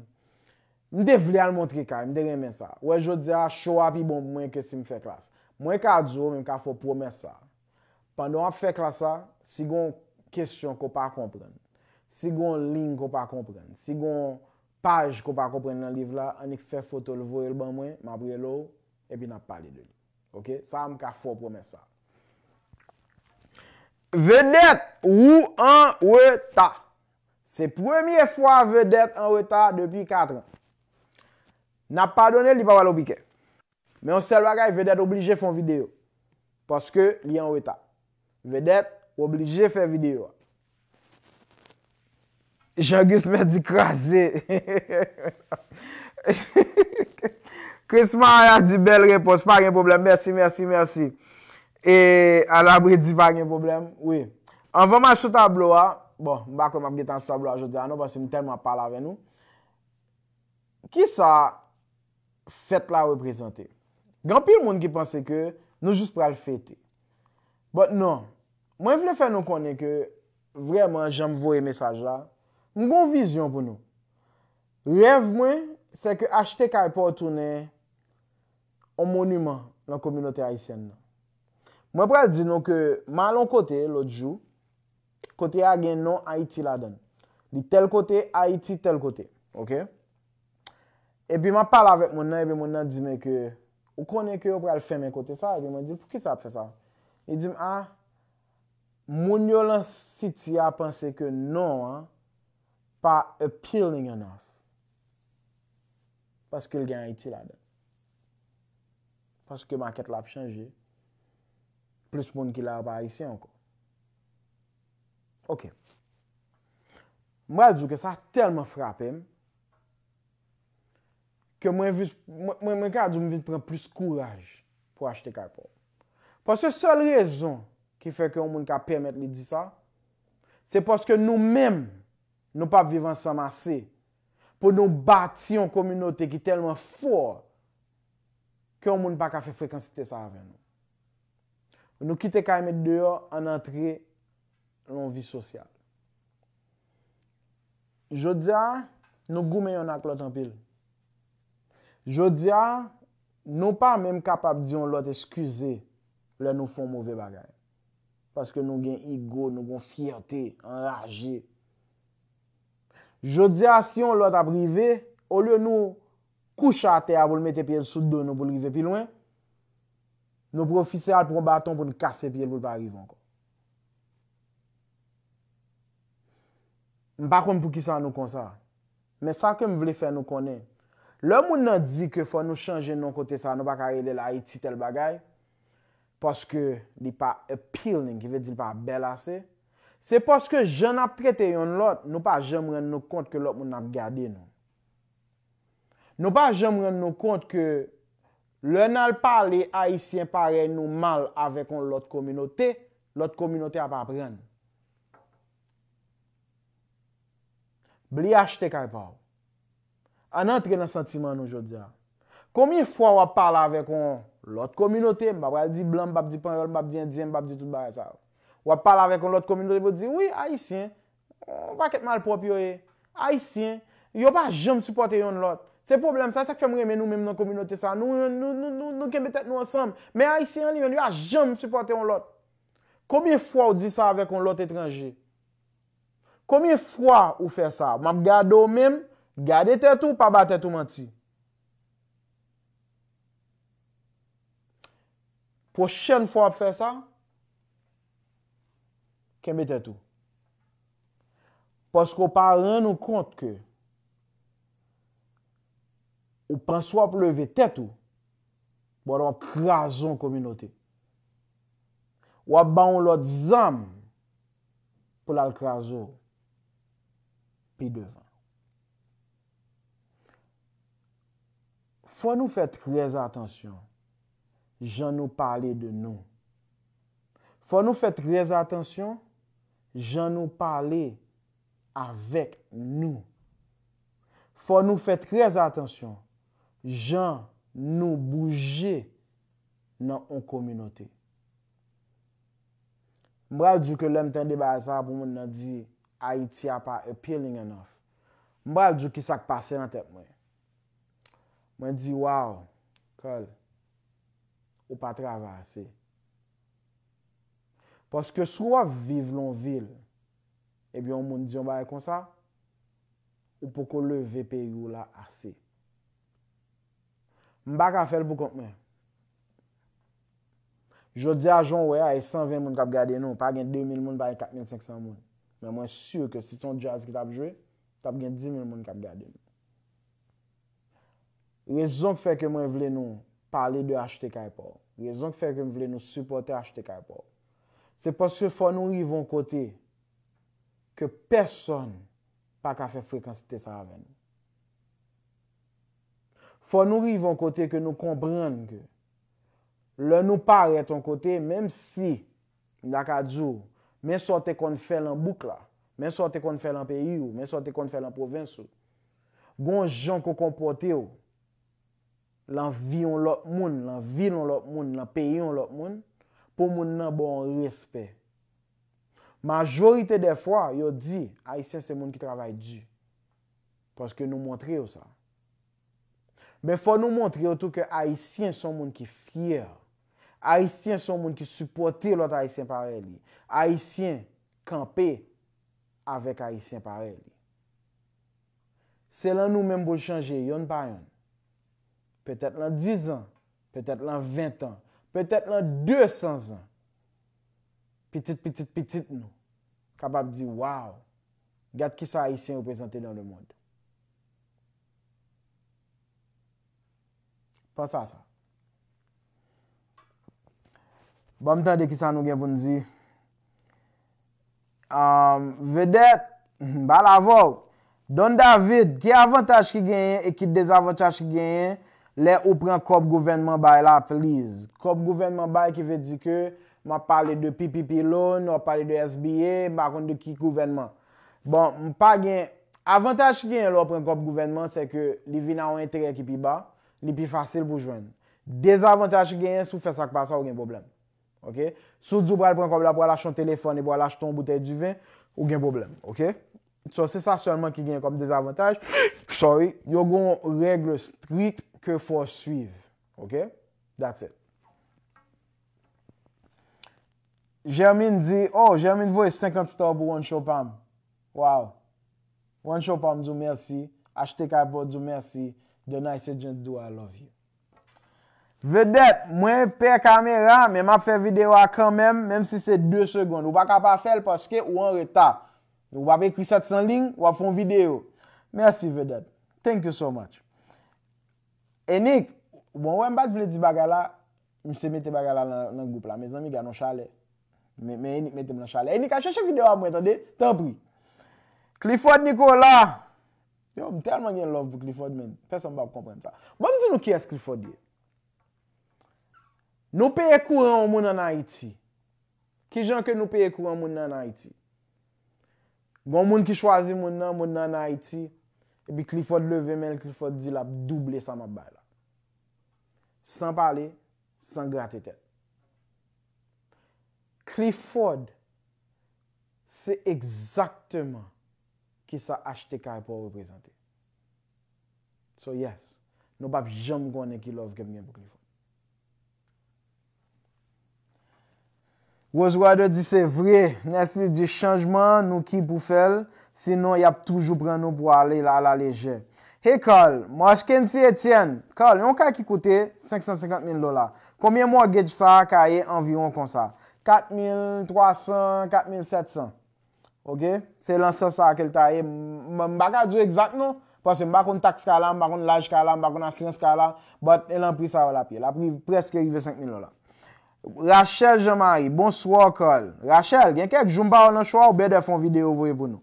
m te vle al montre kay, m te renmen sa. Wè jodi a, show a pi bon pou mwen ke si m fè klas. Mwen ka di w, men m ka fè w pwomès sa. Pandan w ap fè klas la, si gon kesyon ke w pa konprann, si gon liy ke w pa konprann, si gon paj ke w pa konprann nan liv la, annik fè foto l voye l ban mwen, m ap rele w, epi n ap pale de li. Ok? Sa a m ka fè w pwomès sa. Vedèt, ou an reta. Se premye fwa Vedèt an reta depi kat an. N ap padone l, li pa pral o pikè. Men yon sèl bagay, Vedèt oblije fè yon videyo. Paske li an reta. Vedèt, ou oblije fè videyo a. Jean Gusman di kraze. Chris Maya di bèl repons, pa gen pwoblèm. Mèsi, mèsi, mèsi. E Alabri di pa gen pwoblèm. Wi. Anvan m al sou tablo a, bon, m pa kwè m ap gentan al sou tablo a jodi a non, paske m tèlman ap pale avè nou. Kisa fèt la reprezante? Gen anpil moun ki panse ke nou jis pral fete. But non, mwen vle fè nou konnen ke vrèman jan m voye mesaj la, m gon vizyon pou nou. Rèv mwen, se ke achte kay pa w tounen yon moniman nan kominote ayisyèn nan. Mwen pral di nou ke m al yon kote lòt jou, kote a gen non Ayiti ladan l. Li tèl kote, Ayiti tèl kote. Ok? Epi m ap pale avèk moun nan, epi moun nan di men ke ou konnen ke yo pral fèmen kote sa, epi mwen di l, poukisa y ap fè sa? Li di m, a, moun yo lan siti a panse ke non an pa appealing enough. Paske l gen Ayiti ladan l. Paske makèt la ap chanje. Plis moun ki la yo pa ayisyen ankò. Ok. M pral di w ke sa tèlman frape m ke mwen, mwen, mwen ka di w m vin pran plis kouraj pou achte kay pa w. Paske sèl rezon ki fè ke yon moun ka pèmèt li di sa, se paske nou menm, nou p ap viv ansanm ase pou nou bati yon kominote ki tèlman fò ke yon moun pa ka fè frekansite sa avè nou. Nou kite kay met deyò, ann antre nan yon vi sosyal. Jodi a, nou goumen yonn ak lòt anpil. Jodi a, nou pa menm kapab di yon lòt eskize lè nou fè yon move bagay. Paske nou gen ego, nou gen yon fyète anraje. Jodi a, si yon lòt ap rive, olye nou kouche atè a pou l mete pye l sou do nou pou l rive pi lwen, nou pwofite al pran baton pou n kase pye l pou l pa rive ankò. M pa konn poukisa nou konsa. Men sa ke m vle fè nou konnen, lè moun nan di ke fò nou chanje non kote sa, nou pa ka rele l Ayiti tèl bagay, paske li pa appealing, ki vle di li pa bèl ase, se paske jan n ap trete yonn lòt, nou pa janm rann nou kont ke lòt moun nan ap gade nou. Nou pa janm rann nou kont ke lè n al pale Ayisyen parèy nou mal avèk yon lòt kominote, lòt kominote ap aprann. Bliye achte kay pa w. Ann antre nan santiman nou jodi a. Konbyen fwa w ap pale avèk yon lòt kominote, m pa pral di blan, m p ap di panyòl, m p ap di endyen, m p ap di tout bagay sa yo. W ap pale avèk yon lòt kominote, pou di, wi, Ayisyen, yon pakèt malpwòp yo ye. Ayisyen, yo pa janm sipòte yonn lòt. Se pwoblèm sa, sa k fè m renmen nou menm nan kominote sa. Nou, nou, nou, nou, nou kenbe tèt nou ansanm. Men Ayisyen an li menm, li pa janm sipòte yon lòt. Konbyen fwa w di sa avèk yon lòt etranje? Konbyen fwa ou fè sa? M ap gade w menm, gade tèt ou, pa ba tèt ou manti. Pwochèn fwa w ap fè sa, kenbe tèt ou. Paske w pa rann ou kont ke ou panse w ap leve tèt ou, but w ap kraze yon kominote. W ap ba yon lòt zam pou l al kraze w pi devan. Fò nou fè trè atansyon jan nou pale de nou. Fò nou fè trè atansyon jan nou pale avèk nou. Fò nou fè trè atansyon jan nou bouje nan yon kominote. M pral di w ke lè m tande bagay sa a pou moun nan di Ayiti a pa appealing enough. M pral di w kisa k pase nan tèt mwen. Mwen di, wow, Carl, ou pa travay ase. Paske si w ap viv lan yon vil, epi yon moun di yon bagay konsa, ou poko leve peyi w la ase. M pa ka fè l pou kont mwen. Jodi a, jan w wè a, e san ven moun k ap gade nou. Pa gen de mil moun, pa gen kat mil senk san moun. Men mwen si ke si se yon djaz ki t ap jwe, t ap gen dis mil moun k ap gade nou. Rezon k fè ke mwen vle nou pale de Achte Kay Pa W, rezon k fè ke m vle nou sipòte Achte Kay Pa W, se paske fò nou rive yon kote ke pèsonn pa ka fè frekansite sa avè nou. Fò nou rive yon kote ke nou konprann ke lè nou parèt yon kote, menm si m ta ka di w, men sa w te konn fè lan bouk la, men sa w te konn fè lan peyi w, men sa w te konn fè lan pwovens ou, gon jan ke w konpòte w lan vi yon lòt moun, lan vil yon lòt moun, lan peyi yon lòt moun, pou moun nan ba w yon respè. Majorite dè fwa, yo di, Ayisyen se moun ki travay di. Paske nou montre yo sa. Men fò nou montre yo tou ke Ayisyen se yon moun ki fyè. Ayisyen se yon moun ki sipòte lòt Ayisyen parèy li. Ayisyen kanpe avèk Ayisyen parèy li. Se lan nou menm pou l chanje, yonn pa yonn. Petèt lan dis zan, petèt lan ven tan, petèt lan de san zan. Pitit, pitit, pitit nou kapab di, waw, gad kisa Ayisyen reprezante dans le monde. Panse a sa. Ban m tande kisa nou gen pou n di. Um, Vedèt, m pale avè w. Don David, ki avantaj ki genyen e ki dezavantaj ki genyen lè ou pran kòb gouvènman bay la, please? Kòb gouvènman bay ki vle di ke m ap pale de P P P loan, w ap pale de S B A, m pa konn de ki gouvènman. Bon, m pa gen, avantaj ki genyen lè w pran kòb gouvènman, se ke li vin a yon enterè ki pi ba, li pi fasil pou jwenn. Dezavantaj ki genyen, si w fè sa k pa sa, ou gen pwoblèm. Ok? Si w di w pral pran kòb la pou al achte yon telefòn epi w al achte yon boutèy diven, ou gen pwoblèm. Ok? So, se sa sèlman ki gen kòm dezavantaj. Sorry. Yo gon règ strik ke fò w swiv. Ok? That's it. Germine di, oh, Germine voye senkant star pou one show pa m. Wow. One show pa m di w mèsi. Achte kay pa w di w mèsi. The Nice Agent do I love you. Vedèt, mwen pè kamera, men m ap fè videyo a kanmenm, menm si se de segonn. Ou pa ka pa fè l paske ou an reta. Ou p ap ekri sèt san liy, w ap fè yon videyo. Mèsi, Vedèt. Thank you so much. Enik, bon, wè, m pa t vle di bagay la, misye mete bagay la nan, nan gwoup la. Mezanmi, gad yon chalè. Men, men Enik mete m nan chalè. Enik, al chèche videyo a mwen, tande? Tanpri. Clifford Nicolas. Yo, m tèlman gen love pou Clifford, men pèsonn p ap konprann sa. Ban m di nou kiyès Clifford ye. Nou peye kouran yon moun ann Ayiti. Kijan ke nou peye kouran moun nan ann Ayiti? Gon moun ki chwazi moun nan, moun nan ann Ayiti, epi Clifford leve men l, Clifford di l ap double sa m ap bay la. San pale, san grate tèt. Clifford, se egzakteman kisa achte kay pa w reprezante. So yes, nou p ap janm konnen ki love ke m gen pou Clifford. Rose Wilder di se vre, Nesly di chanjman nou ki pou fè l, sinon y ap toujou pran nou pou ale a la lejè. Hey Carl, Marckency Etienne, Carl, yon kay ki koute senk san senkant mil dola, konbyen mortgage sa a ka ye anviwon konsa? Kat mil twa san, kat mil sèt san. Ok? Se lan sans sa a ke l ta ye. M, m, m pa ka di w egzak non, paske m pa konn taks kay la, m pa konn laj kay la, m pa konn asirans kay la, but e lan pri sa yo l ap ye. L ap ri-, prèske rive senk mil dola. Rachel Jean Marie, bonswa Carl. Rachel, gen kèk jou m pa wè w nan show a, ou bèdè fè yon videyo voye pou nou.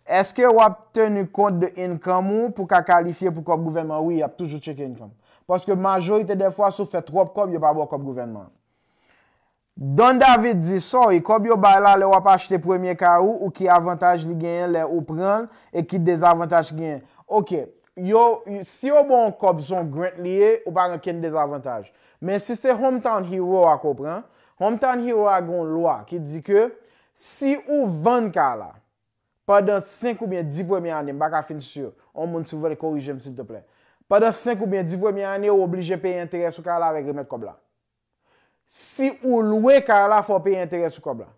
Èske w ap teni kont de income ou pou ka kalifye pou kòb gouvènman? Wi, y ap toujou tcheke income. Paske majorite dè fwa, si w fè twòp kòb, yo pa ba w kòb gouvènman an. Don David di, sorry, kòb yo bay la lè w ap achte premye kay ou, ou ki avantaj li genyen lè ou pran l e ki dezavantaj ki genyen. Ok, yo, si yo ba w kòb se yon grant li ye, ou pa gen kenn dezavantaj. Men si se Hometown Hero a ke w pran, Hometown Hero a gen yon lwa ki di ke si ou vann kay la, pandan senk oubyen dis premye ane, m pa ka fin si, yon moun si w vle korije m silteplè. Pandan senk oubyen dis premye ane, ou oblije peye enterè sou kay la avèk remèt kòb la. Si ou lwe kay la, fò w peye enterè sou kòb la.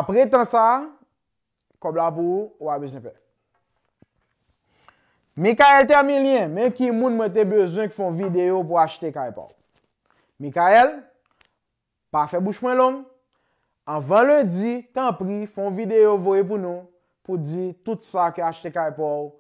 Apre tan sa a, kòb la pou ou, ou pa bezwen pè. Michael Termilien, men ki moun mwen te bezwen k fè yon videyo pou achte kay pa w. Michael, pa fè bouch mwen long. Anvan lendi, tanpri, fè yon videyo voye pou nou, pou di tout sa ke achte kay pa w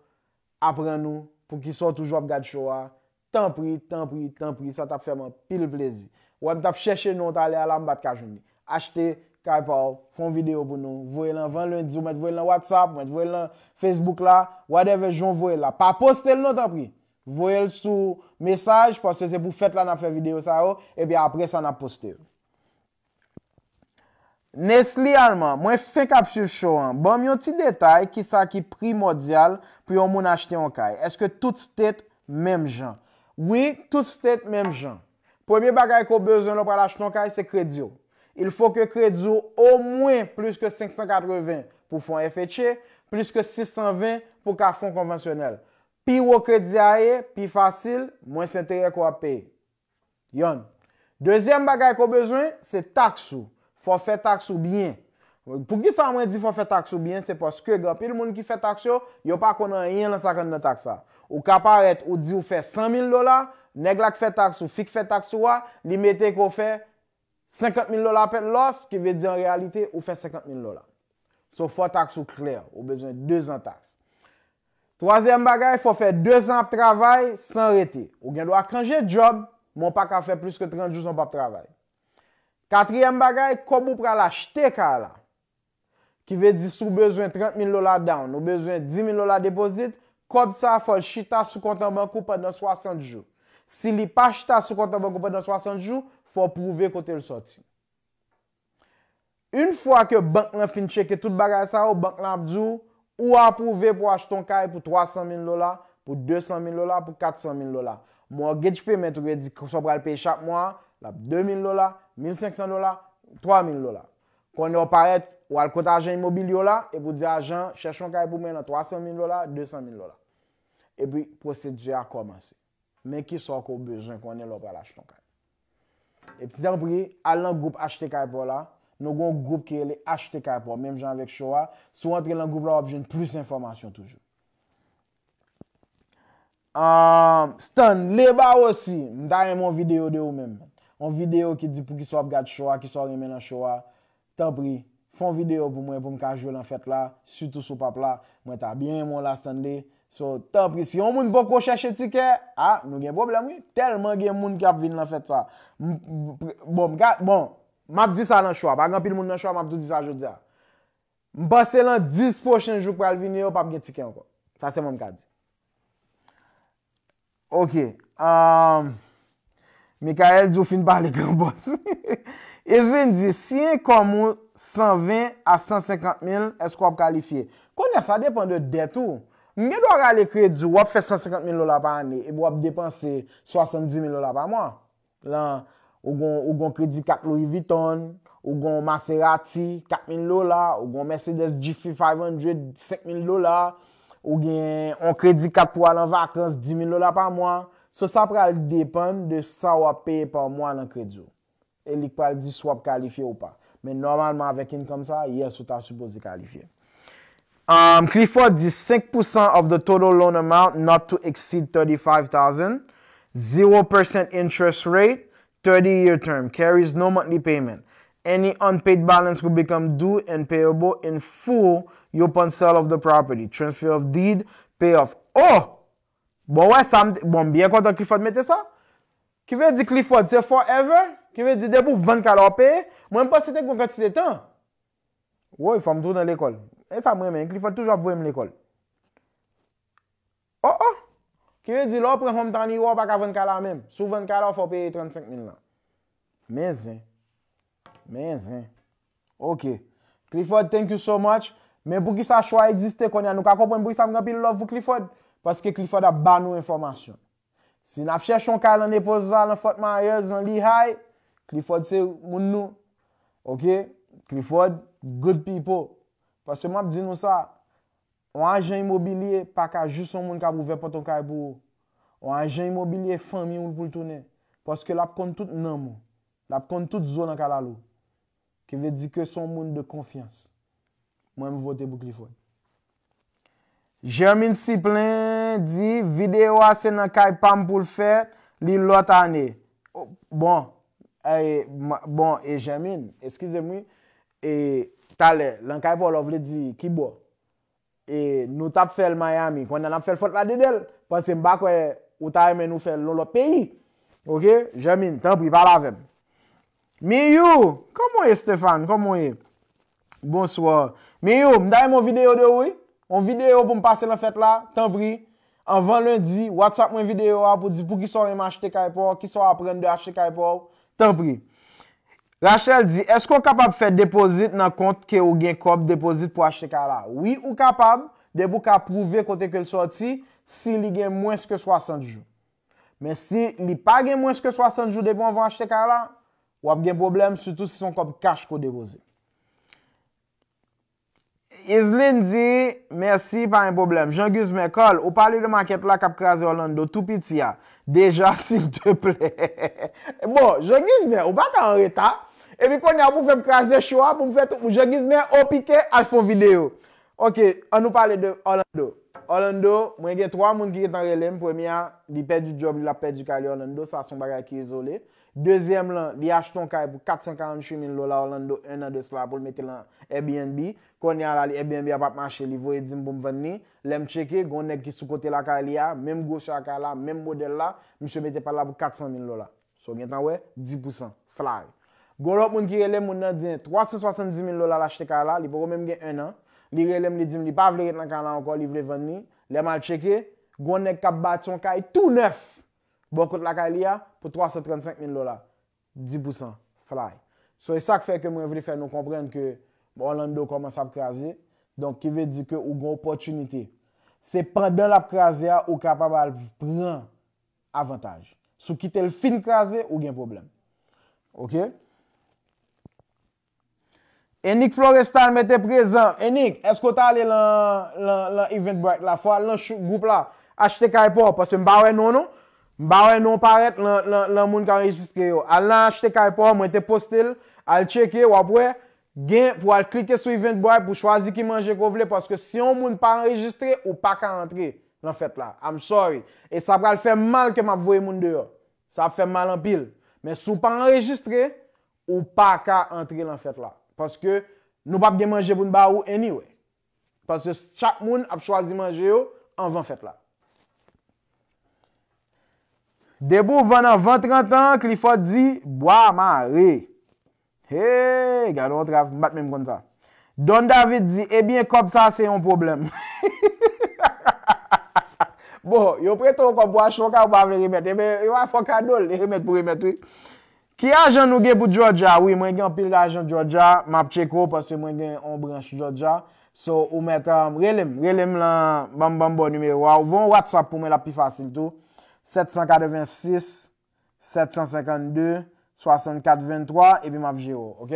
aprann ou, poukisa w toujou ap gad show a. Tanpri, tanpri, tanpri, sa t ap fè m anpil plezi. Ou wè m t ap chèche non w talè a la, m pa t ka jwenn li. Achte kay pa w, fè yon videyo pou nou, voye l anvan lendi, ou mèt voye l nan WhatsApp, ou mèt voye l nan Facebook la, whatever jan w voye l la. Pa poste l non, tanpri. Voye l sou mesaj, paske se pou fèt la n ap fè videyo sa yo, epi apre sa n ap poste yo. Nesly Alman, mwen fenk ap swiv show an. Ban m yon ti detay, kisa ki primòdyal pou yon moun achte yon kay? Èske tout state menm jan? Wi, tout state menm jan. Premye bagay ke w bezwen lè w pral achte yon kay, se kredi w. Il faut que kredi w omwen plis ke senk san katreven pou fè yon F H A, plis ke sis san ven pou ka fè yon konvansyonèl. Pi wo kredi a ye, pi fasil, mwens enterè ke w ap peye. Yonn. Dezyèm bagay ke w bezwen, se taks ou. Fò w fè taks ou byen. Poukisa mwen di fò w fè taks ou byen? Se paske gen anpil moun ki fè taks yo, yo pa konn anyen nan sa k anndan taks la. Ou ka parèt, ou di w fè san mil dola, nèg la k fè taks ou, fi k fè taks ou a, li mete ke w fè senkant mil dola pèt lòs, ki vle di an reyalite, ou fè senkant mil dola. So, fò taks ou klè, ou bezwen de zan taks. Twazyèm bagay, fò w fè de zan ap travay san rete. Ou gen dwa chanje djòb, men w pa ka fè plis ke trant jou san w p ap travay. Katriyèm bagay, kòb ou pral achte kay la. Ki vle di si w bezwen trant mil dola down, ou bezwen dis mil dola depozit, kòb sa a fò l chita sou kont an bank ou pandan swasant jou. Si li pa chita sou kont an bank ou pandan swasant jou, fò w pwouve kote l sòti. Yon fwa ke bank lan fin tcheke tout bagay sa yo, bank lan ap di w, ou apwouve pou w achte yon kay pou twa san mil dola, pou de san mil dola, pou kat san mil dola. Mortgage payment ou vle di sa w pral peye chak mwa, l ap de mil dola, mil senk san dola, twa mil dola. Kounye a w parèt, w al kot ajan imobilye w la, epi w di ajan, chèche yon kay pou mwen nan twa san mil dola, de san mil dola. Epi pwosedi a kòmanse. Men kisa w ke w bezwen konnen lè w pral achte yon kay. Epi tanpri, al nan gwoup Achte Kay Pa W la. Nou gen yon gwoup ki rele Achte Kay Pa W, menm jan avèk show a. Si w antre nan gwoup la, w ap jwenn plis enfòmasyon toujou. Ahn, Stanley Bawosi, m ta renmen yon videyo de ou menm. Yon videyo ki di poukisa w ap gad show a, kisa w renmen nan show a. Tanpri, fè yon videyo pou mwen, pou m ka jwe lan fèt la, sitou si w p ap la. Mwen ta byen renmen w la, Stanley. So, tanpri, si yon moun poko chèche tikè, a, nou gen pwoblèm, wi. Tèlman gen moun k ap vin lan fèt sa. M, m, bon, m ka, bon, m ap di sa nan show a. Pa gen anpil moun nan show a, m ap tou di sa jodi a. M panse lan dis pwochen jou k pral vini yo, p ap gen tikè ankò. Sa sèlman m ka di. Ok. Um, Michael di w fin pale gran bòs. Evelyn di, si enkòm ou san ven a san senkant mil, èske w ap kalifye? Kounye a, sa depann de dèt ou. M gen dwa rale kredi w, w ap fè san senkant mil dola pa ane, epi w ap depanse swasanndis mil dola pa mwa. Lan, ou gon, ou gon kredi kat Louis Vuitton, ou gon Maserati, kat mil dola, ou gon Mercedes G five hundred, senk mil dola, ou gen yon kredi kat pou al an vakans, dis mil dola pa mwa. So, sa pral depann de sa w ap peye pa mwa lan kredi w. E li k pral di si w ap kalifye ou pa. Men nòmalman, avèk income sa, yes, ou ta sipoze kalifye. Um, Clifford di, cinq percent of the total loan amount not to exceed thirty-five thousand, zero percent interest rate, thirty year term, carries no monthly payment. Any unpaid balance will become due and payable in full upon sale of the property, transfer of deed, pay off. Oh! Bon, wè sa, m, bon, m byen kontan Clifford mete sa. Ki vle di Clifford se forever? Ki vle di depi w vann kay la w ap peye? Mwen m panse te gen yon kantite tan. Woy, fò m tounen lekòl. E sa m renmen, Clifford toujou ap voye m lekòl. Oh, oh! Ki vle di lè w pran Hometown Hero a, w pa ka vann kay la menm. Si w vann kay la, fò w peye trannsenk mil lan. Men zen. Men zen. Ok. Clifford, thank you so much. Men poukisa cho a egziste kounye a? Nou ka konprann poukisa m gen anpil love pou Clifford. Paske Clifford ap ba nou enfòmasyon. Si n ap chèche yon kay nan Naples la, nan Fort Myers, nan Lehigh, Clifford se moun nou. Ok? Clifford, good people. Paske m ap di nou sa, yon ajan imobilye pa ka jis yon moun k ap ouvè pòt yon kay pou ou. Yon ajan imobilye, fanmi w pou l tounen. Paske l ap konn tout nanm ou. L ap konn tout zo nan kalalou. Ki vle di ke se yon moun de konfyans. Mwen, m vote pou Clifford. Germine Siplin di, videyo a se nan kay pa m pou l fèt, li lòt ane. O, bon, e, ma- bon, e Germine, eskize m wi, e talè, nan kay pa w la, w vle di ki bò? E nou t ap fè l Miami, kounye a n ap fè l Fort Lauderdale, paske m pa kwè ou ta renmen nou fè l yon lòt peyi. Ok, Germine, tanpri, pale avè m. Miyou, kòman w ye, Stéphane? Kòman w ye? Bonswa. Miyou, m ta renmen yon videyo de ou, wi. Yon videyo pou m pase nan fèt la, tanpri. Anvan lendi, WhatsApp mwen videyo a pou di poukisa w renmen achte kay pa w, kisa w aprann de achte kay pa w, tanpri. Rachel di, èske w kapab fè depozit nan kont ke ou gen kòb depozit pou achte kay la? Wi, ou kapab, depi w ka pwouve kote ke l sòti, si li gen mwens ke swasant jou. Men si li pa gen mwens ke swasant jou depi w anvan achte kay la, w ap gen pwoblèm, sitou si se yon kòb kach ke w depoze. Islin di, mèsi, pa gen pwoblèm. Jean Guzman, Carl, ou pale de makèt la k ap kraze Orlando tou piti a. Deja, silteplè. Bon, Jean Guzman, ou pa ka an reta. Epi kounye a, pou fè m kraze cho a, pou m fè tout moun. Jean Guzman, o pike, al fè yon videyo. Ok, ann nou pale de Orlando. Orlando, mwen gen twa moun ki gentan rele m. Premye a, li pèdi djòb li, l ap pèdi kay li Orlando. Sa se yon bagay ki izole. Dezyèm lan, li achte yon kay pou kat san karanntuit mil dola Orlando, en an de sila, pou l mete l nan Airbnb. Kounye a la, li Airbnb a p ap mache, li voye di m pou m vann li. Lè m tcheke, gen yon nèg ki sou kote lakay li a, menm gwosè kay la, menm modèl la, misye mete pa l la pou kat san mil dola. So, w gentan wè, dis pousan, fly. Gen yon lòt moun ki rele m, moun nan di twa san swasanndis mil dola l achte kay la, li poko menm gen en an. Li rele m, li di m li pa vle ret nan kay la ankò, li vle vann li. Lè m al tcheke, gen yon nèg k ap bati yon kay tou nèf bò kot lakay li a pou twa san trannsenk mil dola. Dis pousan, fly. So, e sa k fè ke mwen vle fè nou konprann ke Orlando kòmanse ap kraze. Donk, ki vle di ke ou gen opòtinite. Se pandan l ap kraze a, ou kapab al pran avantaj. Si w kite l fin kraze, ou gen pwoblèm. Ok? Enik Florestal mete prezan. Enik, èske w t ale lan, lan, lan Eventbrite la? Fò w al lan chou- gwoup la. Achte kay pa w, paske m pa wè non, non. M pa wè non parèt lan, lan, lan moun k anrejistre yo. Al lan achte kay pa w, mwen te poste l. Al tcheke, w ap wè. Gen pou w al klike sou Eventbrite pou chwazi ki manje ke w vle, paske si yon moun pa anrejistre, ou pa ka antre lan fèt la. I'm sorry. E sa pral fè m mal ke m ap voye moun deyò. Sa ap fè m mal anpil. Men si w pa anrejistre, ou pa ka antre lan fèt la. Paske nou p ap gen manje pou n ba ou anyway. Paske chak moun ap chwazi manje yo anvan fèt la. Depi w vann anvan trant an, Clifford di, bwa mare. Hey, gade yon trav, m pa t menm konn sa. Don David di, ebyen, kòb sa se yon pwoblèm. Bon, yo prete w kòb pou achte yon kay ou pa vle remèt. Ebyen, yo a fè w kado l, remèt pou remèt, wi. Ki ajan nou gen pou Georgia? Wi, mwen gen anpil ajan Georgia. M ap tcheke w paske mwen gen yon branch Georgia. So, ou mèt, um, rele m. Rele m lan, ban m, ban m ba w nimewo a. Ou voye yon WhatsApp pou mwen, l ap pi fasil tou. Sèt san katrevensis, sèt san senkannde, swasannkat venntwa, epi m ap jere w, ok?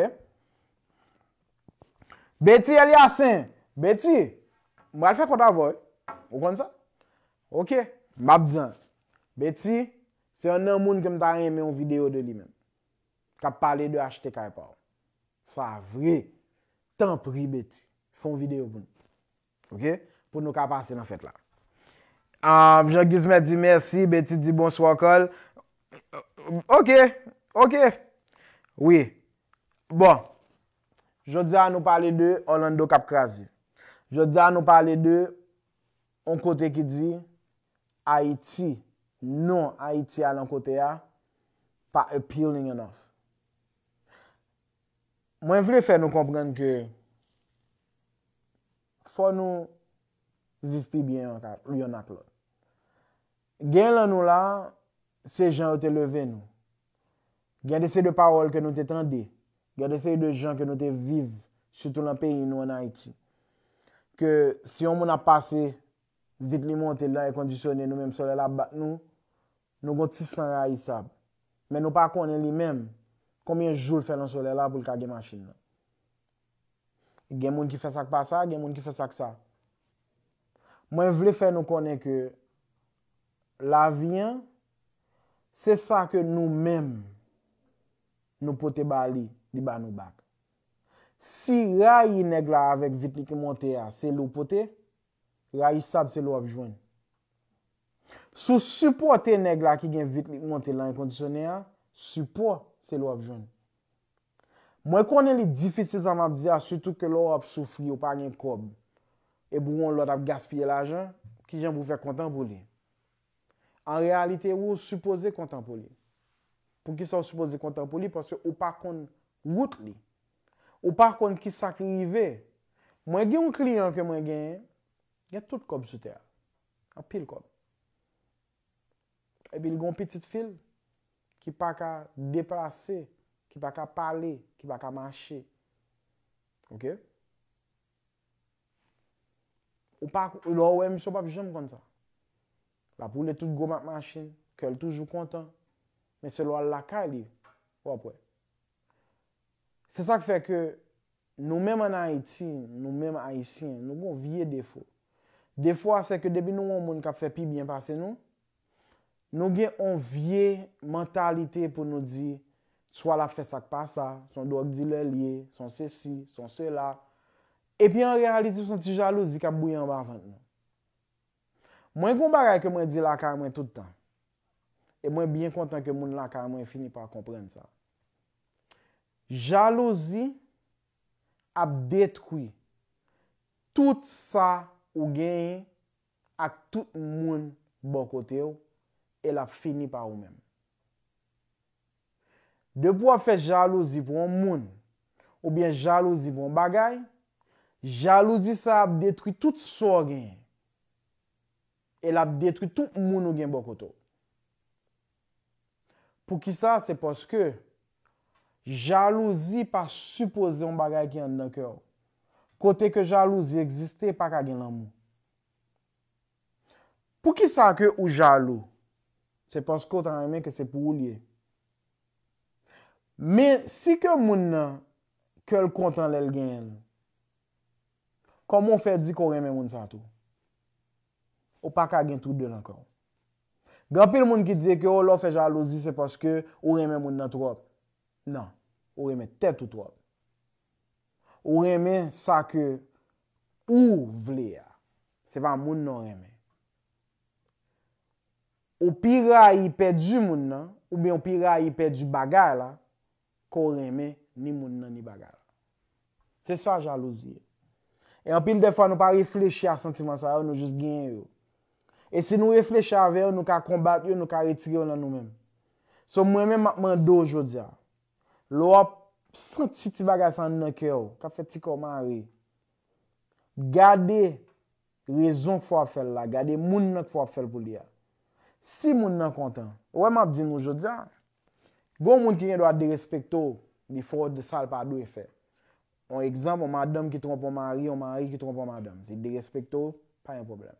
Betty Eliasen. Betty, m pral fè kont avè w, wi. Ou konn sa? Ok, m ap di an. Betty, se yonn nan moun ke m ta renmen yon videyo de li menm. K ap pale de achte kay pa w. Sa vre. Tanpri, Betty, fè yon videyo pou nou. Ok? Pou nou ka pase nan fèt la. Ah, Jean Guzman di mèsi, Betty di bonswa, Carl. Ok, ok. Wi. Bon. Jodi a nou pale de Orlando k ap kraze. Jodi a nou pale de yon kote ki di Ayiti, non Ayiti a lan kote a, pa appealing enough. Mwen vle fè nou konprann ke fò nou viv pi byen yonn ak, yonn ak lòt. Gen lan nou la, se jan yo te leve nou. Gen de se de pawòl ke nou te tande. Gen de seri de jan ke nou te viv, sitou nan peyi nou ann Ayiti. Ke si yon moun ap pase, vit li monte nan èkondisyone, nou menm solèy la ap bat nou, nou gon ti san rayisab. Men nou pa konnen li menm, konbyen jou l fè nan solèy la pou l ka gen machin nan. Gen moun ki fè sa k pa sa, gen moun ki fè sa k sa. Mwen vle fè nou konnen ke lavi an, se sa ke nou menm, nou pote ba li, li ba nou bak. Si rayi nèg la avèk vit li ki monte a, se li w pote, rayisab se li w ap jwenn. Si w sipòte nèg la ki gen vit li monte lan èkondisyone a, sipò se li w ap jwenn. Mwen konnen li difisil sa m ap di a, sitou ke lè w ap soufri, ou pa gen kòb, epi yon lòt ap gaspiye lajan, kijan pou w fè kontan pou li? An reyalite, wi, ou sipoze kontan pou li. Poukisa ou sipoze kontan pou li? Paske ou pa konn wout li. Ou pa konn kisa ki rive. Mwen gen yon kliyan ke mwen genyen, gen tout kòb sou tè a. Anpil kòb. Epi l gen yon pitit fi l ki pa ka deplase, ki pa ka pale, ki pa ka mache. Oke? Ou pa, lè w wè misye, w p ap janm konn sa. L ap woule tout gwo mak machin, kè l toujou kontan. Men se lè w al lakay li, w ap wè. Se sa k fè ke nou menm ann Ayiti, nou menm Ayisyen, nou gen yon vye defo. Defo a, se ke depi nou wè yon moun k ap fè pi byen pase nou, nou gen yon vye mantalite pou nou di, swa l ap fè sa k pa sa, se yon dwòg dilè l ye, se yon sesi, se yon sela. Epi an reyalite, se yon ti jalouzi k ap bouyi anba vant nou. Mwen gen yon bagay ke mwen di lakay mwen tout tan. E mwen byen kontan ke moun lakay mwen fini pa konprann sa. Jalouzi ap detwi tout sa ou genyen ak tout moun bò kote w, e l ap fini pa ou menm. Depi w ap fè jalouzi pou yon moun, oubyen jalouzi pou yon bagay, jalouzi sa ap detwi tout sa w genyen. E l ap detwi tout moun ou gen bò kote w. Poukisa? Se paske jalouzi pa sipoze yon bagay ki anndan kè w. Kote ke jalouzi egziste, pa ka gen lanmou. Poukisa ke ou jalou? Se paske w ta renmen ke se pou ou l ye. Men si ke moun nan, kè l kontan lè l genyen l, kòman w fè di ke w renmen moun sa tou? Ou pa ka gen tou de nan kè w. Gen anpil moun ki di ke, o, lè w fè jalouzi, se paske ou renmen moun nan twòp. Non, ou renmen tèt ou twòp. Ou renmen sa ke ou vle a. Se pa moun nan w renmen. Ou pi rayi pèdi moun nan, oubyen ou pi rayi pèdi bagay la, ke w renmen ni moun nan ni bagay la. Se sa jalouzi ye. E anpil de fwa nou pa reflechi a santiman sa yo, nou jis genyen yo. E si nou reflechi avè yo, nou ka konbat yo, nou ka retire yo nan nou menm. So, mwen menm, m ap mande w jodi a, lè w ap santi ti bagay sa anndan kè w, k ap fè ti kè w mare, gade rezon k fè w ap fè l la, gade moun nan k fè w ap fè l pou li a. Si moun nan kontan, ou wè m ap di nou jodi a, gen yon moun ki gen dwa derespekte w, li fè w sa l pa dwe fè. Yon egzanp, yon madanm ki twonpe yon mari, yon mari ki twonpe yon madanm. Li derespekte w, pa gen pwoblèm.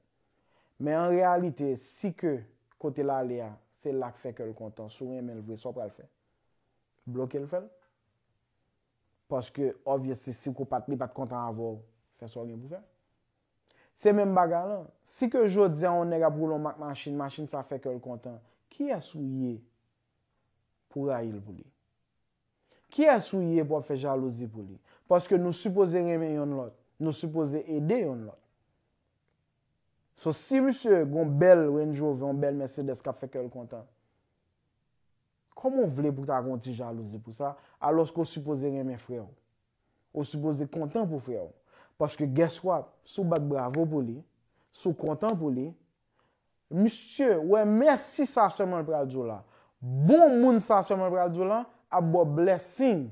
Men an reyalite, si ke kote l ale a, se la k fè kè l kontan, si w renmen l vre, sa w pral fè? Bloke l fè l? Paske, obviously, si w pa t, li pa t kontan avè w, fè sa w gen pou fè. Se menm bagay lan. Si ke jodi a yon nèg ap woule yon mak machin, machin sa fè kè l kontan, kiyès ou ye pou w rayi l pou li? Kiyès ou ye pou w ap fè jalouzi pou li? Paske nou sipoze renmen yonn lòt. Nou sipoze ede yonn lòt. So, si misye gon bèl Range Rover, yon bèl Mercedes k ap fè kè l kontan, kòman w vle pou ta gon ti jalouzi pou sa, alòske w sipoze renmen frè w? Ou sipoze kontan pou frè w. Paske guess what? Si w bat bravo pou li, si w kontan pou li, misye, wè mèsi sa sèlman l pral di w la. Bon moun sa sèlman l pral di w la ap ba w blessing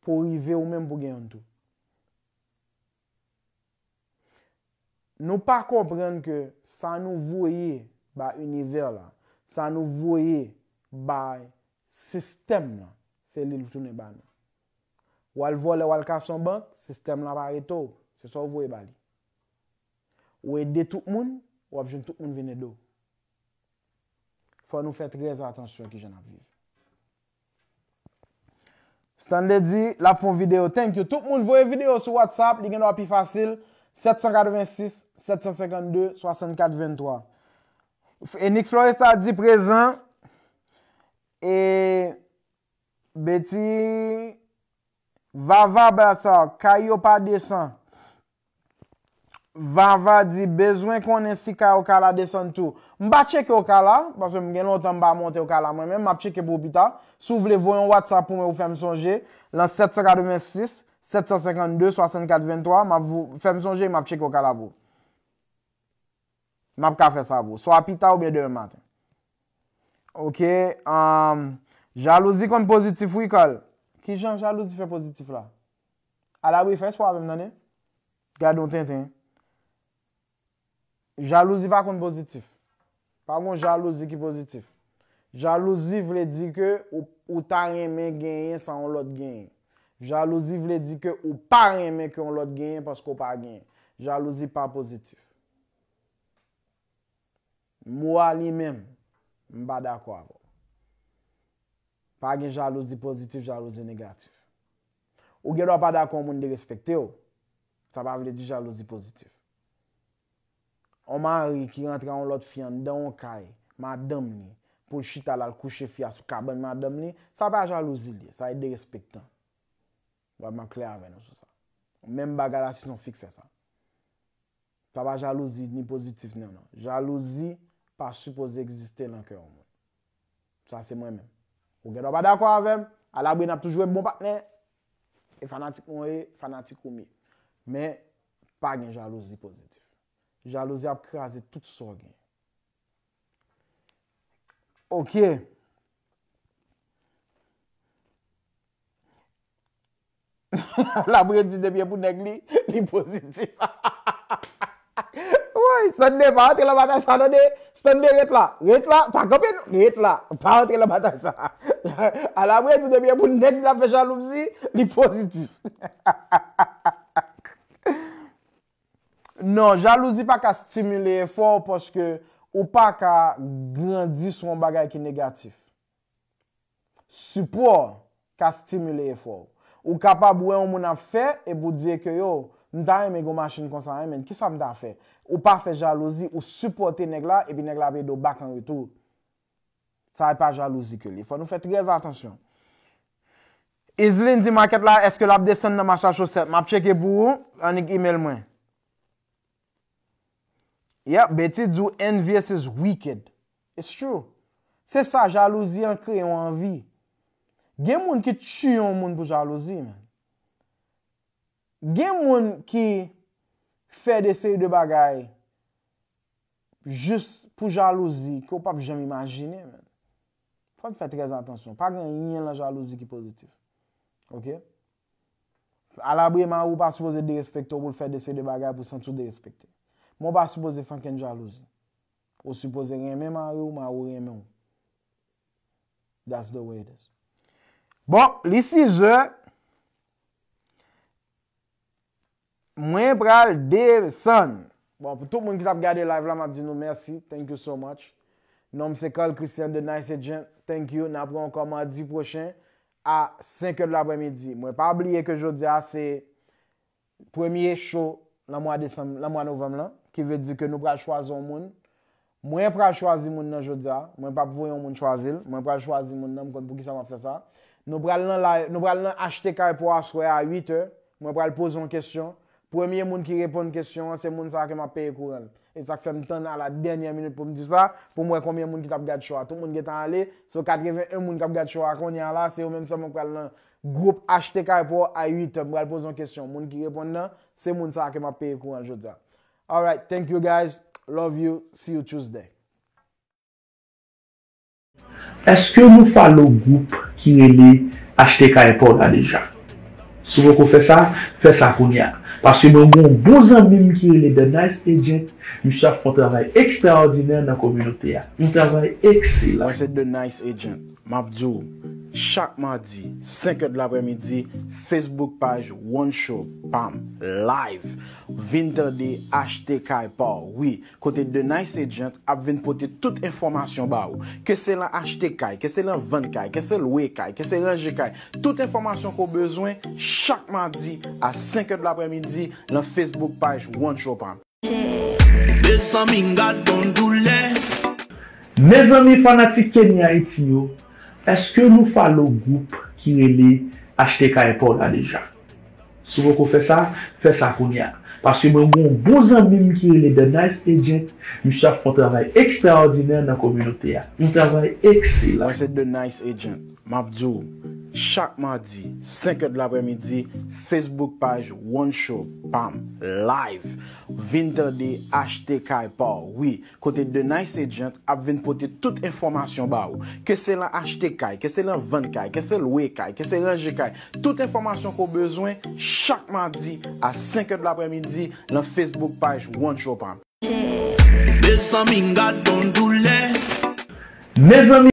pou w rive ou menm pou w gen youn tou. Nou pa konprann ke sa nou voye ba inivè la, sa nou voye bay sistèm lan, se li l tounen ba nou. W al vòlè, w al kase yon bank, sistèm lan pa rete w. Se sa w voye ba li. Ou ede tout moun, w ap jwenn tout moun vin ede w. Fò nou fè trè atansyon kijan n ap viv. Stanley di, l ap fè yon videyo. Thank you. Tout moun voye videyo sou WhatsApp, li gen dwa pi fasil. Sèt san katrevensis, sèt san senkannde, swasannkat venntwa. Enix Floresta di prezan. E Betty Vava Brassard, kay yo pa desan. Vava di, bezwen konnen si kay Ocala desann tou. M pa tcheke Ocala, paske m gen lontan m pa monte Ocala mwen menm, m ap tcheke pou ou pita. Si w vle voye yon WhatsApp pou mwen ou fè m sonje, lan sèt san katrevensis, sèt san senkannde, swasannkat venntwa, m ap vo-, fè m sonje, m ap tcheke Ocala pou ou. M ap ka fè sa pou ou. Swa pita oubyen demen maten. Ok. Um, jalouzi konn pozitif wi, Carl. Kijan jalouzi fè pozitif la? Alabri, fè espwa avè m, tande. Gade yon tenten. Jalouzi pa konn pozitif. Pa gon jalouzi ki pozitif. Jalouzi vle di ke ou, ou ta renmen genyen sa yon lòt genyen. Jalouzi vle di ke ou pa renmen ke yon lòt genyen paske ou pa genyen. Jalouzi pa pozitif. Mo a li menm, m pa dakò avè w. Pa gen jalouzi pozitif, jalouzi negatif. Ou gen dwa pa dakò yon moun derespekte w. Sa pa vle di jalouzi pozitif. Yon mari ki rantre a yon lòt fi anndan yon kay madanm li, pou l chita l al kouche fi a sou kabann madanm li, sa pa jalouzi l ye, sa e derespektan. Bon, m ap klè avè nou sou sa. Menm bagay la si se yon fi k fè sa. Sa pa jalouzi ni pozitif, non, non. Jalouzi pa sipoze egziste nan kè yon moun. Sa se mwen menm. Ou gen dwa pa dakò avè m, alabri n ap toujou ret bon patnè. E fanatik mwen ye, fanatik ou m ye. Men, pa gen jalouzi pozitif. Jalouzi ap kraze tout sa w gen. Ok. Labri di depi e pou nèg li, li pozitif. Woy, Stanley, pa antre nan batay sa, tande. Stanley, ret la. Ret la, pa kanpe, non. Ret la. Pa antre nan batay sa. Alabri di depi e pou nèg li ap fè jalouzi, li pozitif. Non, jalouzi pa ka stimile efò w paske ou pa ka grandi sou yon bagay ki negatif. Sipò ka stimile efò w. Ou kapab wè yon moun ap fè epi w di ke yo, m ta renmen gen yon machin konsa wi, men kisa m ta fè? Ou pa fè jalouzi, ou sipòte nèg la epi nèg la ap ede w back an retou. Sa e pa jalouzi ke li. Fò nou fè trè atansyon. Islin di makèt la, èske l ap desann nan mache a chosèt? M ap tcheke pou ou, annik email mwen. Yep, Betty di w envious is wicked. It's true. Se sa, jalouzi an kreye yon anvi. Gen moun ki tiye yon moun pou jalouzi, man. Gen moun ki fè de seri de bagay jis pou jalouzi ke w p ap janm imajine, man. Fò n fè trè atansyon. Pa gen anyen lan jalouzi ki pozitif. Ok? Alabri mari w pa sipoze derespekte w pou l fè de seri de bagay pou w santi w derespekte. Men w pa sipoze fè ankenn jalouzi. Ou sipoze renmen mari w, mari w renmen w. That's the way it is. Bon, li sizè. Mwen pral desann. Bon, pou tout moun ki t ap gade live la, m ap di nou mèsi. Thank you so much. Non m se Carl Christian, The Nice Agent. Thank you. N ap wè ankò madi pwochen a senk è de laprèmidi. Mwen pa bliye ke jodi a se premye show nan mwa desanm, nan mwa novanm lan, ki vle di ke nou pral chwazi yon moun. Mwen pral chwazi moun nan jodi a. Mwen p ap voye yon moun chwazi l. Mwen pral chwazi moun nan, m konn poukisa m ap fè sa. Nou pral nan live, nou pral nan Achte Kay Pou aswè a uit è. Mwen pral poze yon kesyon. Premye moun ki reponn kesyon an, se moun sa a ke m ap peye kouran l. E sa k fè m tann a la dènyè minit pou m di sa, pou m wè konbyen moun ki t ap gad show a. Tout moun gentan ale. So, katreven en moun k ap gad show a kounye a la, se yo menm sèlman k pral nan gwoup Achte Kay Pou a uit è. M pral poze yon kesyon. Moun ki reponn nan, se moun sa a ke m ap peye kouran l jodi a. Alright, thank you guys. Love you. See you Tuesday. Èske nou follow gwoup ki rele Achte Kay Pou la deja? Si w poko fè sa, fè sa kounye a. Paske mwen gen yon bon zanmi m ki rele The Nice Agent, misye ap fè yon travay ekstraòdinè nan kominote a. Yon travay ekselan. Mwen se The Nice Agent. M ap di w, Chak madi, senk è de laprèmidi, Facebook paj One Show pa m live. Vin tande Achte Kay Pa W, wi, kote The Nice Agent ap vin pote tout enfòmasyon ba ou. Ke se lan achte kay, ke se lan vann kay, ke se lwe kay, ke se ranje kay, tout enfòmasyon ke w bezwen chak madi a senk è de laprèmidi lan Facebook paj One Show pa m. Mezanmi, m gad yon doulè. Mezanmi, fanatik Kenny Haiti yo, èske nou follow gwoup ki rele Achte Kay Pa W la deja? Si w poko fè sa, fè sa kounye a. Paske mwen gen yon bon zanmi m ki rele The Nice Agent, misye ap fè yon travay ekstraòdinè nan kominote a. Yon travay ekselan. Mwen se The Nice Agent. M ap di w, chak madi, senk è de laprèmidi, Facebook paj One Show pa m live. Vin tande Achte Kay Pa W, wi, kote The Nice Agent ap vin pote tout enfòmasyon ba ou. Ke se lan achte kay, ke se lan vann kay, ke se lwe kay, ke se ranje kay, tout enfòmasyon ke w bezwen chak madi a senk è de laprèmidi lan Facebook paj One Show pa m. Mezanmi, m gad yon doulè. Mezanmi,